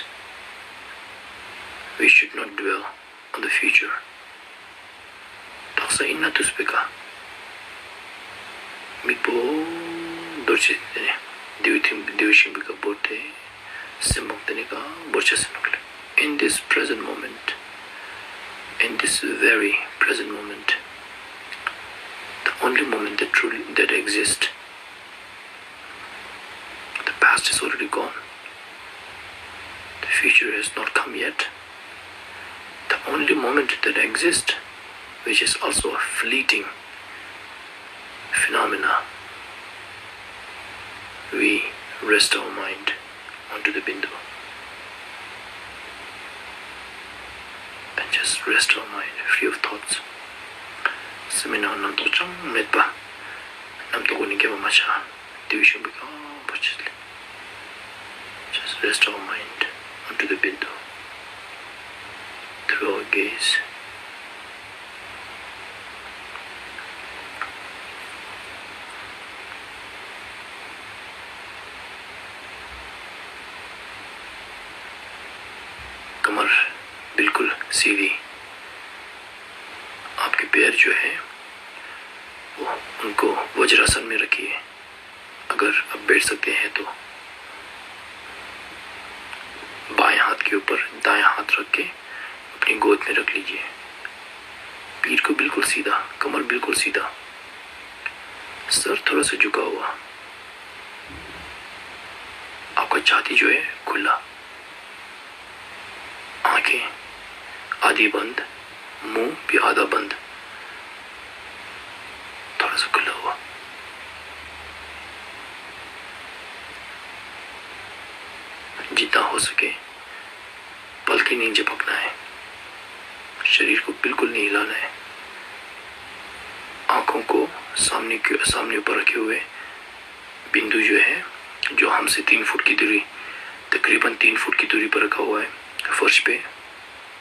We should not dwell on the future. དག་ས་ཨིན་ན་དུས་པོའི་ཀ་མིག་པོ་དོར་ཅེས་ཏེ་ནེ་དེའུ་ཤིང་པོའི་ཀ་བོར་ཏེ་སེམས་པོ་ཏེ་ནེ་ཀ་བོར་ཅེས་ཨིན་ནོག་ལེ། In this present moment, in this very present moment, the only moment that truly, that exists, the past is already gone. The future has not come yet. The only moment that exists, which is also a fleeting phenomena, we rest our mind onto the bindu and just rest our mind free of thoughts. སེམས་ནང་རྣམ་རྟོག་ཅང་མེད་པ། རྣམ་རྟོག་གུན་ནི་རྒྱབ་པ་མ་ཆ། དེའུ་ཤིང་པོའི་ཀ་བོར་ཅེས་ལེ། Just rest our mind onto the bindu through our gaze. कमर बिल्कुल सीधी। आपके पैर जो है, वो, उनको वज्रासन में रखिए। अगर आप बैठ सकते हैं तो बाएं हाथ के ऊपर दायां हाथ रख के अपनी गोद में रख लीजिए। पीठ को बिल्कुल सीधा, कमर बिल्कुल सीधा, सर थोड़ा सा झुका हुआ, आपका छाती जो है खुला। आंखें आधी बंद, मुंह भी आधा बंद, थोड़ा सा खुला हुआ। जितना हो सके पलकें नहीं झपकना है, शरीर को बिल्कुल नहीं हिलाना है। आंखों को सामने के, सामने ऊपर रखे हुए बिंदु जो है, जो हमसे तीन फुट की दूरी, तकरीबन तीन फुट की दूरी पर रखा हुआ है, फर्श पे।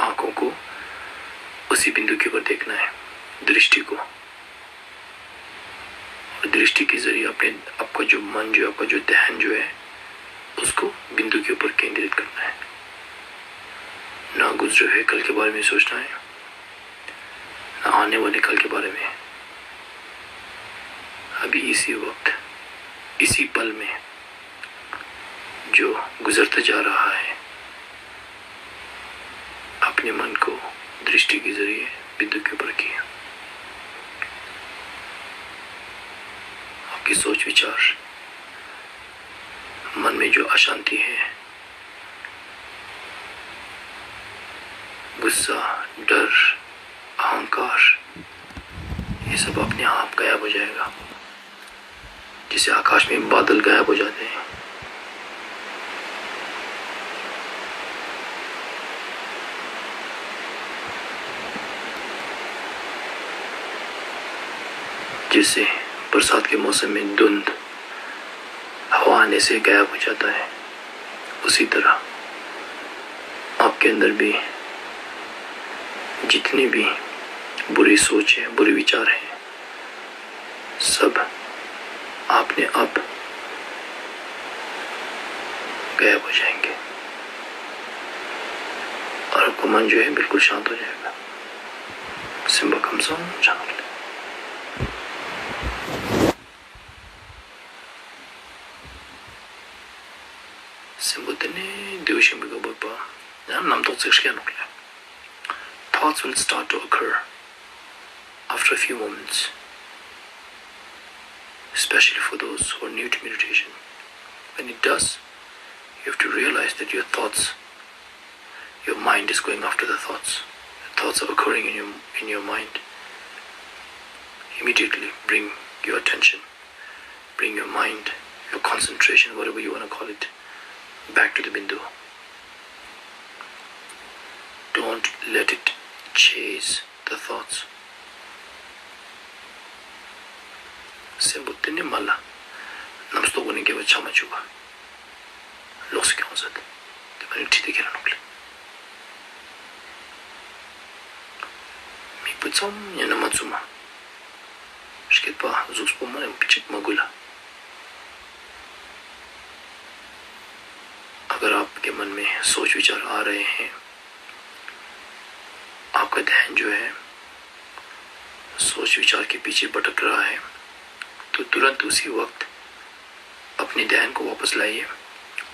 आंखों को उसी बिंदु के ऊपर देखना है, दृष्टि को। और दृष्टि के जरिए अपने, आपका जो मन जो है, आपका जो ध्यान जो है, उसको बिंदु के ऊपर केंद्रित करना है। ना गुजरे हुए कल के बारे में सोचना है, आने वाले कल के बारे में। अभी इसी वक्त, इसी पल में जो गुजरता जा रहा है, अपने मन को दृष्टि के जरिए बिंदु के ऊपर किया। आपकी सोच विचार, मन में जो अशांति है, गुस्सा, डर, अहंकार, ये सब अपने आप गायब हो जाएगा। जैसे आकाश में बादल गायब हो जाते हैं, जैसे बरसात के मौसम में धुंध हवा आने से गायब हो जाता है, उसी तरह आपके अंदर भी जितनी भी बुरी सोच है, बुरे विचार हैं, सब अपने आप गायब हो जाएंगे और आपका मन जो है बिल्कुल शांत हो जाएगा। Sīnba khamsōng chāngle. Sīnba tene dewa shimbi ka bapa. Ya nam tok tsik shkya nukle. Thoughts will start to occur after a few moments, especially for those who are new to meditation. When it does, you have to realize that your thoughts, your mind is going after the thoughts. The thoughts are occurring in your, in your mind. Immediately bring your attention, bring your mind, your concentration, whatever you want to call it, back to the bindu. Don't let it chase the thoughts. Sīnba tene mala. Nam stok ne keba chama chuba. Loksa kyōng zat. Te mani thide kena nukle. Mikpa tsam nyana matsuma. Shketpa zukpo mane pichit magula. अगर आपके मन में सोच विचार आ रहे हैं, आपका ध्यान जो है सोच विचार के पीछे भटक रहा है, तो तुरंत उसी वक्त अपने ध्यान को वापस लाइए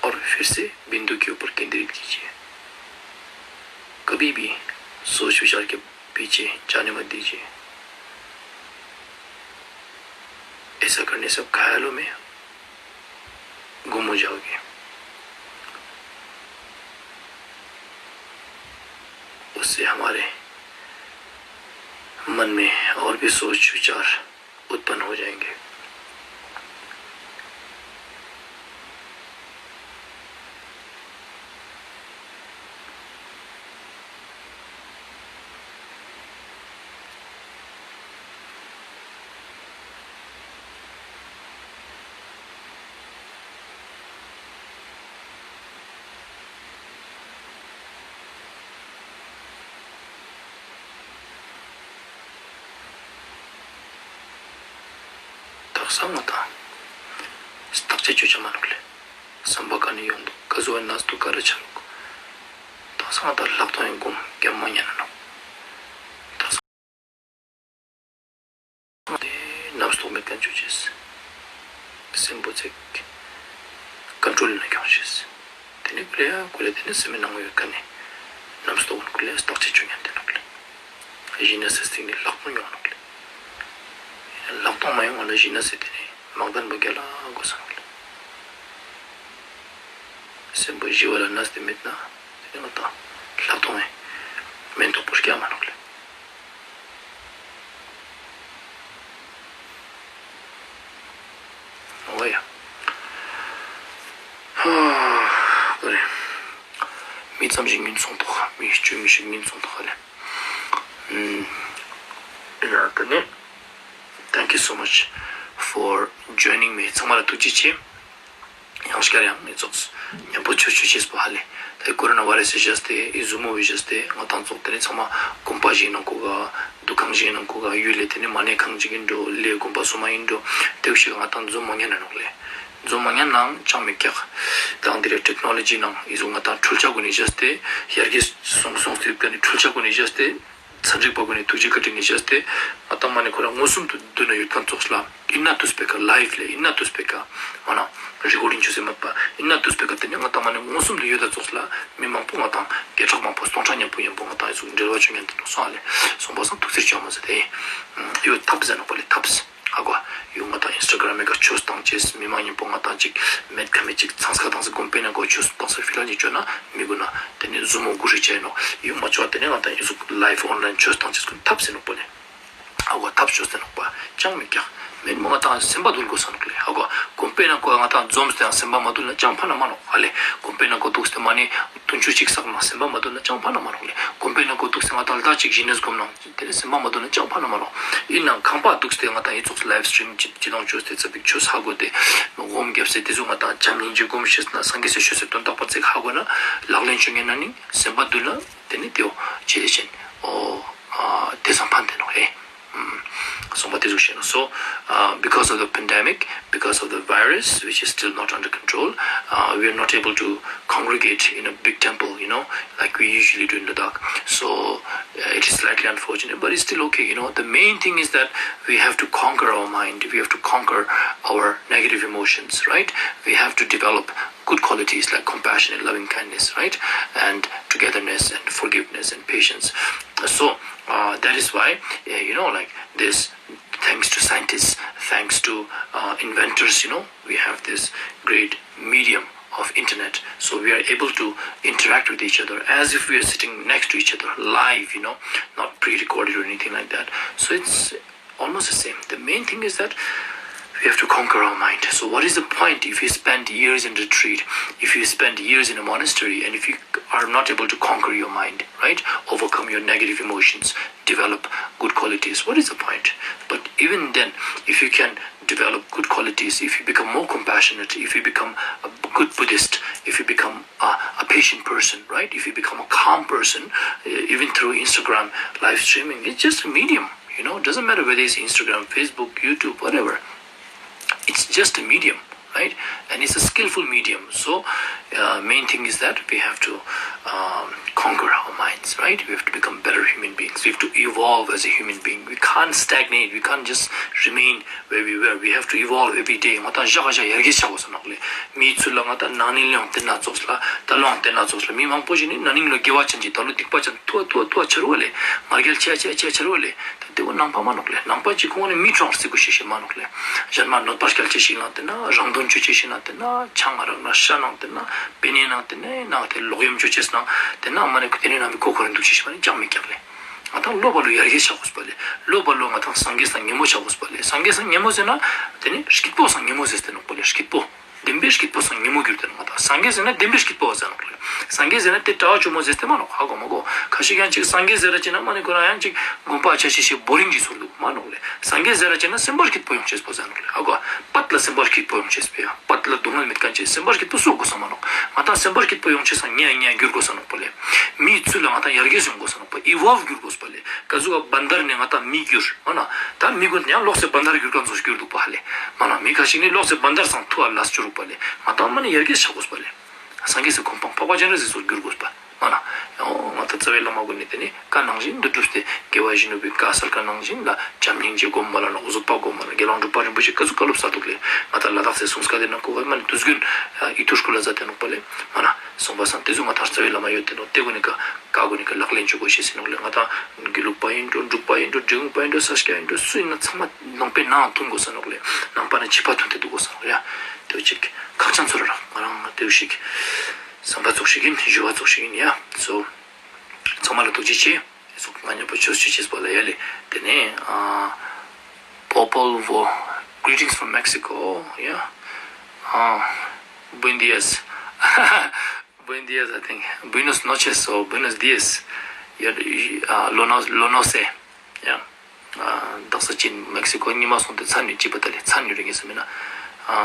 और फिर से बिंदु के ऊपर केंद्रित कीजिए। कभी भी सोच विचार के पीछे जाने मत दीजिए। ऐसा करने से आप ख्यालों में गुम हो जाओगे। उससे हमारे मन में और भी सोच विचार उत्पन्न हो जाएंगे। ཏག་ས་ང་ཏང་བརྟག་དཔྱད་ཅོ་ཅེས་མ་ནོག་ལེ། བསམ་པ་ག་ནེ་ཡོང་དུག། ག་ཟུག་ནས་དུག། ག་རེ་ཆ་ནོག། ཏག་ས་ང་ཏང་ལྷག་མཐོང་ཡང་སྒོམ་རྒྱབ་མ་ཉན་ན་ནོག། ཏག་ས་ང་ཏེ་རྣམ་རྟོག་མེད་ཁན་ཅོ་ཅེས། སེམས་པོ་ཚིག་ཀོན་ཊྲོལ་ནང་སྐྱོང་ཅེས། ཏེ་ནེ་ཀུ་ལེ་ཀུ་ལེ་ཏེ་ནེ་སེམས་ནང་ཡོད་ཁན་ནི་རྣམ་རྟོག་ཀུ་ལེ་བརྟག་དཔྱད་ཅོ་ཉན་ཏེ་ནོག་ལེ། ཞི་གནས་སི་སྟེང་ནེ་ལྷག་མཐོང་ཡོང་ནོག་ལེ། ལྷག་མཐོང་མ་ཡོང་བ་ལ་ཞི་གནས་སི་སྟེང་ནེ་མ་བདེན་པ་རྒྱལ་ལ་གོ་ས་ནོག་ལེ། སེམས་པོ་ཞི་བ་ལ་གནས་ཏེ་མེད་ན་ཏེ་ནེ་ང་ཏང་ལྷག་མཐོང་ངི་མེན་ཐོག་པོ་སྐྱེ་མ་ནོག་ལེ། འོ་ཡ། ཧ། ཀ་རེ། མི་ཙམ་ཞིག་ཉུང་སོང་ཐོག་མི་བཅུ་མི་ཞིག་ཉུང་སོང་ཐོག་ཧ་ལེ། ཨུམ། ཡ་ཏེ་ནེ། Thank you so much for joining me. ཚང་མ་ལ་ཐུགས་རྗེ་ཆེ། ཡང་སྐྱར་ཡང་ངེ་ཙོགས་ཉམ་པོ་ཆོ་ཆོ་ཅེས་པོ་ཧ་ལེ། ཏེ་ཀོ་རོ་ན་བྷ་རེ་སི་ཞེས་ཏེ་ཨི་ཟུ་མོ་བི་ཞེས་ཏེ་ང་ཏང་ཙོགས་ཏེ་ནེ་ཚང་མ་དགོན་པ་ཞིག་ནང་ཁུག་ག་འདུ་ཁང་ཞིག་ནང་ཁུག་ག་ཡུལ་ལེ་ཏེ་ནེ་མ་ནེ་ཁང་ཅིག་ཨིན་འགྲོ་ལེ་དགོན་པ་སོ་མ་ཨིན་འགྲོ་ཏེ་ཞིག་ང་ཏང་འཛོམས་མ་ཉན་ན་ནོག་ལེ། འཛོམས་མ་ཉན་ནའང་ཅང་མི་ཀྱག། ཏང་ཏེ་རེ་ཊེག་ནོ་ལོ་ཇི་ནང་ཨི་ཟུ་ང་ཏང་འཕྲུལ་ཆས་གུན་ནི་ཞེས་ཏེ་ཡར་རྒྱས་སོང་སོང་སྟེ་ཀ་ནེ་འཕྲུལ་ཆས་གུན་ནི་ཞེས་ཏེ། ཚན་རིག་པ་གུན་ནི་ཐུགས་རྗེ་བཀའ་དྲིན་ནི་བཞེས་ཏེ་ང་ཏང་མ་ནེ་ཁོ་རང་མངོན་སུམ་དུ་མདུན་ན་ཡོད་ཁན་ཙོགས་ལ་ཨིན་ན་ཏུས་པེ་ཀ་ལའིབ་ལེ་ཨིན་ན་ཏུས་པེ་ཀ་མ་ན་རི་ཀོར་ཌིང་ཅོས་སེ་མེད་པ་ཨིན་ན་ཏུས་པེ་ཀ་ཏེ་ནེ་ང་ཏང་མ་ནེ་མངོན་སུམ་དུ་ཡོད་ད་ཙོགས་ལ་མི་མང་པོ་ང་ཏང་བརྒྱ་ཕྲག་མང་པོ་སྟོང་ཕྲག་མཉམ་པོ་མཉམ་པོ་ང་ཏང་ཨི་ཙོགས་འབྲེལ་བ་ཅོ་ཉན་ཏེ་ནོག་སོང་ཨ་ལེ། སོང་པ་སང་ཐུགས་རྗེ་ཆེ་མ་ཟེར་ཏེ་ཡོད་ཐབས་ཟེར་ནོག་པ་ལེ་ཐབས། ཧ་གོ། ཡོད་ང་ཏང་ཨིན་སི་ཊ་གྲམ་མི་ཀ་ཆོས་བཏང་ཅེས་མི་མང་མཉམ་པོ་ང་ཏང་ཅིག་མེད་ཁ་མེད་ཅིག་ཚང་ཁ་བཏང་སེ་གོམ་པེ་ན་ཀོ་ཆོས་བཏང་སེ་ཕི་ལ་ནི་ཅོ་ན་མི་གུན་ན་ཏེ་ནེ་ཟུ་མོ་གུ་ཧྲི་ཆ་ཨིན་ནོག་ཡོད་མ་ཅོ་ཏེ་ནེ་ང་ཏང་ཨི་ཟུག་ལའིབ་ཨོན་ལའིན་ཆོས་བཏང་ཅེས་གུན་ཐབས་ཟེར་ནོག་པ་ལེ། ཧ་གོ་ཐབས་ཆོས་ཟེར་ནོག་པ་ཅང་མི་ཀྱག་མེད་མོ་ང་ཏང་སེམས་པ་དུལ་གོས་ས་ནོག་ལེ། ཧ་གོ་གོམ་པེ་ན་ཀོ་ང་ཏང་འཛོམས་ཏེ་ཡང་སེམས་པ་མ་དུལ་ན་ཅང་ཕན་ན་མ་ནོག་ཨ་ལེ། གོམ་པེ་ན་ཀོ་དུགས་ཏེ་མ་ནེ་དུན་ཆུ་ཅིག་སག་ན་སེམས་པ་མ་དུལ་ན་ཅང་ཕན་ན་མ་ནོག་ལེ། གོམ་པེ་ན་ཀོ་དུགས་ཏེ་ང་ཏང་ལྟ་ཅིག་བཞིན་ནེ་སྒོམ་ན། ཏེ་ནེ་སེམས་པ་མ་དུལ་ན་ཅང་ཕན་ན་མ་ནོག་ཨིན་ནའང་ཁང་པ་དུགས་ཏེ་ང་ཏང་ཨི་ཙོགས་ལའིབ་སི་ཊིམ་ཅི་ཅི་དང་ཅོས་ཏེ་ཙ་པིག་ཆོས་ཧ་གོ་སྟེ་སྒོམ་རྒྱབ་སེ་ཏེ་ཙོགས་ང་ཏང་བྱམས་སྙིང་རྗེ་སྒོམ་ཤེས་ན་སངས་རྒྱས་སི་ཆོས་སི་དོན་དག་པ་ཙིག་ཧ་གོ་ན་ལག་ལེན་ཅོ་ཉན་ན་ནི་སེམས་པ་དུལ་ན་ཏེ་ནེ་ཏེའོ་ཅི་ལེ་ཅན་ཨོ་ཨ་ཏེ་ཙམ་ཕན་ཏེ་ནོག་ཨེ། སོང་པ་ཏེ་ཟུག་ཤེས་ན། So, uh, because of the pandemic, because of the virus, which is still not under control, uh, we are not able to congregate in a big temple, you know, like we usually do in Ladakh. So, uh, it is slightly unfortunate, but it's still okay, you know. The main thing is that we have to conquer our mind, we have to conquer our negative emotions, right? We have to develop good qualities like compassion and loving kindness, right? And togetherness and forgiveness and patience. So, uh, that is why, uh, you know, like this, thanks to scientists, thanks to, uh, inventors, you know, we have this great medium of internet. So we are able to interact with each other as if we are sitting next to each other live, you know, not pre-recorded or anything like that. So it's almost the same. The main thing is that we have to conquer our mind. So what is the point if you spend years in retreat, if you spend years in a monastery, and if you are not able to conquer your mind, right? Overcome your negative emotions, develop good qualities. What is the point? But even then, if you can develop good qualities, if you become more compassionate, if you become a good Buddhist, if you become a, a patient person, right? If you become a calm person, uh, even through Instagram live streaming, it's just a medium, you know, doesn't matter whether it's Instagram, Facebook, YouTube, whatever. It's just a medium, right? And it's a skillful medium. So, uh, main thing is that we have to, um, conquer our minds, right? We have to become better human beings. We have to evolve as a human being. We can't stagnate. We can't just remain where we were. We have to evolve every day. ང་ཏང་ཞག་ག་ཞག་ཡར་རྒྱས་ཆ་གོས་ས་ནོག་ལེ། མིའི་ཚུལ་ལ་ང་ཏང་ནང་ནིང་ལ་ཡང་ཏེ་ན་ཙོགས་ལ་ད་ལོའང་ཏེ་ན་ཙོགས་ལ་མི་མང་པོ་ཞིག་ནི་ནང་ནིང་ལ་དགེ་བ་ཅན་གྱི་ད་ལོ་སྡིག་པ་ཅན་ཐུ་བ་ཐུ་བ་ཐུ་བ་ཆ་རུ་བ་ལེ། ང་རྒྱལ་ཆེ་ཆེ་ཆེ་ཆ་རུ་བ་ལེ། ད་ཏེ་བོ་ནང་པ་མ་ནོག་ལེ། ནང་པ་ཅིག་ཁོང་ནི་མི་གྲོངས་རྩི་གོས་ཤེས་ཤེས་མ་ནོག་ལེ། གཞན་མ་གནོད་པ་སྐྱལ་ཅེས་ཤིག་ནང་ཏེ་ན་རང་དོན་ཅོ་ཅེས་ཤིག་ནང་ཏེ་ན་ཆང་རག་ན་ཤ་ནང་ཏེ་ན་པེ་ནེ་ནང་ཏེ་ན་ནང་ཏེ་ལོག་གཡེམ་ཅོ་ཅེས་ནང་ཏེ་ན་མ་ནེ་ཏེ་ནེ་ནང་པའི་ཁོ་ཁོ་རང་འདུག་ཅེས་ཤིག་མ་ནེ་ཅང་མི་སྐྱག་ལེ། ང་ཏང་ལོ་བ་ལོ་ཡར་རྒྱས་ཆ་གོས་པ་ལེ། ལོ་བ་ལོ་ང་ཏང་སངས་རྒྱས་སང་ཉེ་མོ་ཆ་གོས་པ་ལེ། སངས་རྒྱས་སང་ཉེ་མོ་ཟེར་ན་ཏེ་ནི་སྐྱིད་པོ་སང་ཉེ་མོ་ཟེར་ཏེ་ནོག་པ་ལེ། སྐྱིད་པོ། བདེན་པའི་སྐྱིད་པོ་སང་ཉེ་མོ་གྱུར་ཏེ་ནོག་ང་ཏང་སངས་རྒྱས་ཟེར་ན་བདེན་པའི་སྐྱིད་པོ་བ་ཟེར་ནོག་ལེ། སངས་རྒྱས་ཟེར་ན་ཏེ་གྲྭ་བ་ཇོ་མོ་ཟེར་ཏེ་མ་ནོག་ཧ་གོ་མ་གོ། ཁ་ཤས་ཀྱང་ཅིག་སངས་རྒྱས་ཟེར་ར་ཅེ་ན་མ་ནེ་ཁོ་རང་ཡང་ཅིག་དགོན་པ་ཆ་ཤེས་ཤེས་བོ་རིང་གི་ཚོར་འདུག་མ་ནོག་ལེ། སངས་རྒྱས་ཟེར་ར་ཅེ་ན་སེམས་པ་སྐྱིད་པོ་ཡོང་ཅེས་པོ་ཟེར་ནོག་ལེ། ཧ་གོ། པད་ལ་སེམས་པ་སྐྱིད་པོ་ཡོང་ཅེས་པོ་ཡ། པད་ལ་སྡུག་བསྔལ་མེད་ཁན་ཅིག་སེམས་པ་སྐྱིད་པོ་སུ་གོས་ས་མ་ནོག་ང་ཏང་སེམས་པ་སྐྱིད་པོ་ཡོང་ཅེས་སང་ཉེ་ཉེ་གྱུར་གོས་ས་ནོག་པ་ལེ། མིའི་ཚུལ་ལ་ང་ཏང་ཡར་རྒྱས་ཡོང་གོས་ས་ནོག་པ། ཨི་ཝོལབ་གྱུར་གོས་པ་ལེ། ཀ་ཟུག་ག་བན་དར་ནེ་ང་ཏང་མི་གྱུར། མ་ན། ད་མི་གུན་ཡང་ལོག་སེ་བན་དར་གྱུར་ཁན་ཚོ་གྱུར་འདུག་པ་ཧ་ལེ། མ་ན་མི་ཁ་ཤས་ནི་ལོག་སེ་བན་དར་སང་ཐུ་བ་ལས་གྱུར་རུག་པ་ལེ། ང་ཏང་མ་ནེ་ཡར་རྒྱས་ཆ་གོས་པ་ལེ། སངས་རྒྱས་སི་གོ་འཕང་འཕགས་པ་སྤྱན་རས་གཟིགས་ཚོ་གྱུར་གོས་པ། མ་ན། ཡང་ང་ཏང་རྩ་བའི་བླ་མ་གུན་ནི་ཏེ་ནི་བཀའ་ནང་བཞིན་དུ་སྒྲུབ་སྟེ་དགེ་བ་བཞིན་ནུས་པའི་བཀའ་སལ་བཀའ་ནང་བཞིན་ལ་བྱམས་སྙིང་རྗེ་སྒོམ་མ་ལ་ནོག་བཟོད་པ་སྒོམ་མ་ལ་དགེ་སློང་གྲུབ་པ་རིན་པོ་ཆེ་ཀ་ཟུག་བཀའ་སློབ་སལ་འདུག་ལེ། ང་ཏང་ལ་དྭགས་སི་གསུང་སྐད་དེ་ནང་ཁོ་བ་མ་ནི་དུས་རྒྱུན་ཨི་ཐུར་སྐུལ་ལ་མཛད་དེ་ནོག་པ་ལེ། མ་ན། སོང་པ་སང་ཏེ་ཟུག་ང་ཏང་རྩ་བའི་བླ་མ་ཡོད་དེ་ནོག་ཏེ་གུན་ནི་ཀ་ཀ་གུན་ནི་ཀ་ལག་ལེན་ཅོ་གོས་ཤེས་སི་ནོག་ལེ། ང་ཏང་དགེ་ལུགས་པ་ཡིན་འགྲོ་འབྲུག་པ་ཡིན་འགྲོ་འབྲི་གུང་པ་ཡིན་འགྲོ་ས་སྐྱ་ཡིན་འགྲོ་སུ་ཡིན་ན་ཚང་མ་ནང་པའི་ནང་ཐོན་གོས་ས་ནོག་ལེ། ནང་པ་ནི་ཕྱི་པ་ཐོན་ཏེ་འདུག་གོས་ས་ནོག་ཡ། ཏེ་བོ་ཅིག་ཁག་ཅན་ཚོར་ར་ང་རང་ཏེ་བོ་ཞིག་བསམ་པ་ཙོགས་ཤིག་ཡིན་ཞུ་བ་ཙོགས་ཤིག་ཡིན་ཡ། སོ་ཚང་མ་ལ་ཐུགས་རྗེ་ཆེ། ཨེ་ཙོགས་ང་མཉམ་པོ་ཆོས་ཞུ་ཅེས་པོ་ལ་ཡ་ལེ། ཏེ་ནེ་ཨ་པོ་པོལ་བོ། Greetings from Mexico. Yeah. Uh, buen días. Buen días, I think. Buenos noches or buenos días. Yeah, uh, lo no, lo no sé. Yeah. ཨ་དག་ས་ཅིན་མེག་སི་ཀོ་ཉི་མ་སོང་སྟེ་མཚན་ཡོད་ཅི་པ་ད་ལེ་མཚན་ཡོད་རེ་ངེས་སམ་ན། ཨ་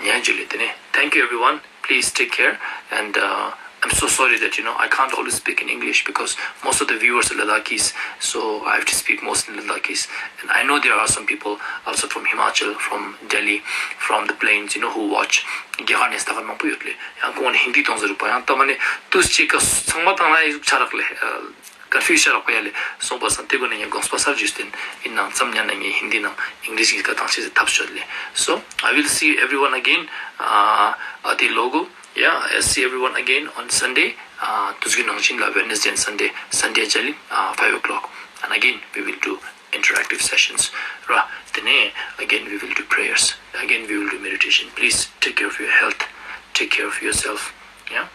ཡང་ཇུ་ལེ། ཏེ་ནེ། Thank you everyone. Please take care. And uh, I'm so sorry that, you know, I can't always speak in English because most of the viewers are Ladakis. So I have to speak most in Ladakis. And I know there are some people also from Himachal, from Delhi, from the plains, you know, who watch. རྒྱ་གར་ནེ་ལྟ་མཁན་མང་པོ་ཡོད་ལེ། ཡང་ཁོང་ནི་ཧིན་དི་གཏོང་ཟེར་རུག་པ། ཡང་ལྟ་མ་ནེ་ཏུས་ཅིག་ག་ཚང་མ་བཏང་ན་ཨི་ཟུག་ཆ་རག་ལེ། ཨ་ ཀོན་ཕིའུ་ཤ་རག་པ་ཡ་ལེ། སོང་པ་སང་ཏེ་གོ་ནེ་ངས་དགོངས་པ་སལ་ཞུས་ཏེ་ཨིན་ནང་ཙམ་ཉན་ན་ངས་ཧིན་དི་ནང་ཨིང་ལིཤ་གི་ཀ་ཏང་ཤེས་སི་ཐབས་ཤོད་ལེ། So I will see everyone again, uh, at the logo. Yeah, I'll see everyone again on Sunday. Uh, ཏུས་གི་ནང་བཞིན་ལ་Wednesday and Sunday, Sunday ཇལ་ལིན, uh, five o'clock. And again, we will do interactive sessions. ར། ཏེ་ནེ་again we will do prayers. Again we will do meditation. Please take care of your health. Take care of yourself. Yeah.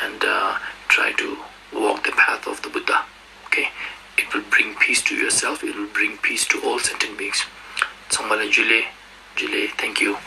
And uh, try to walk the path of the Buddha. Okay. It will bring peace to yourself. It will bring peace to all sentient beings. ཚང་མ་ལ་ཇུ་ལེ། ཇུ་ལེ། Thank you.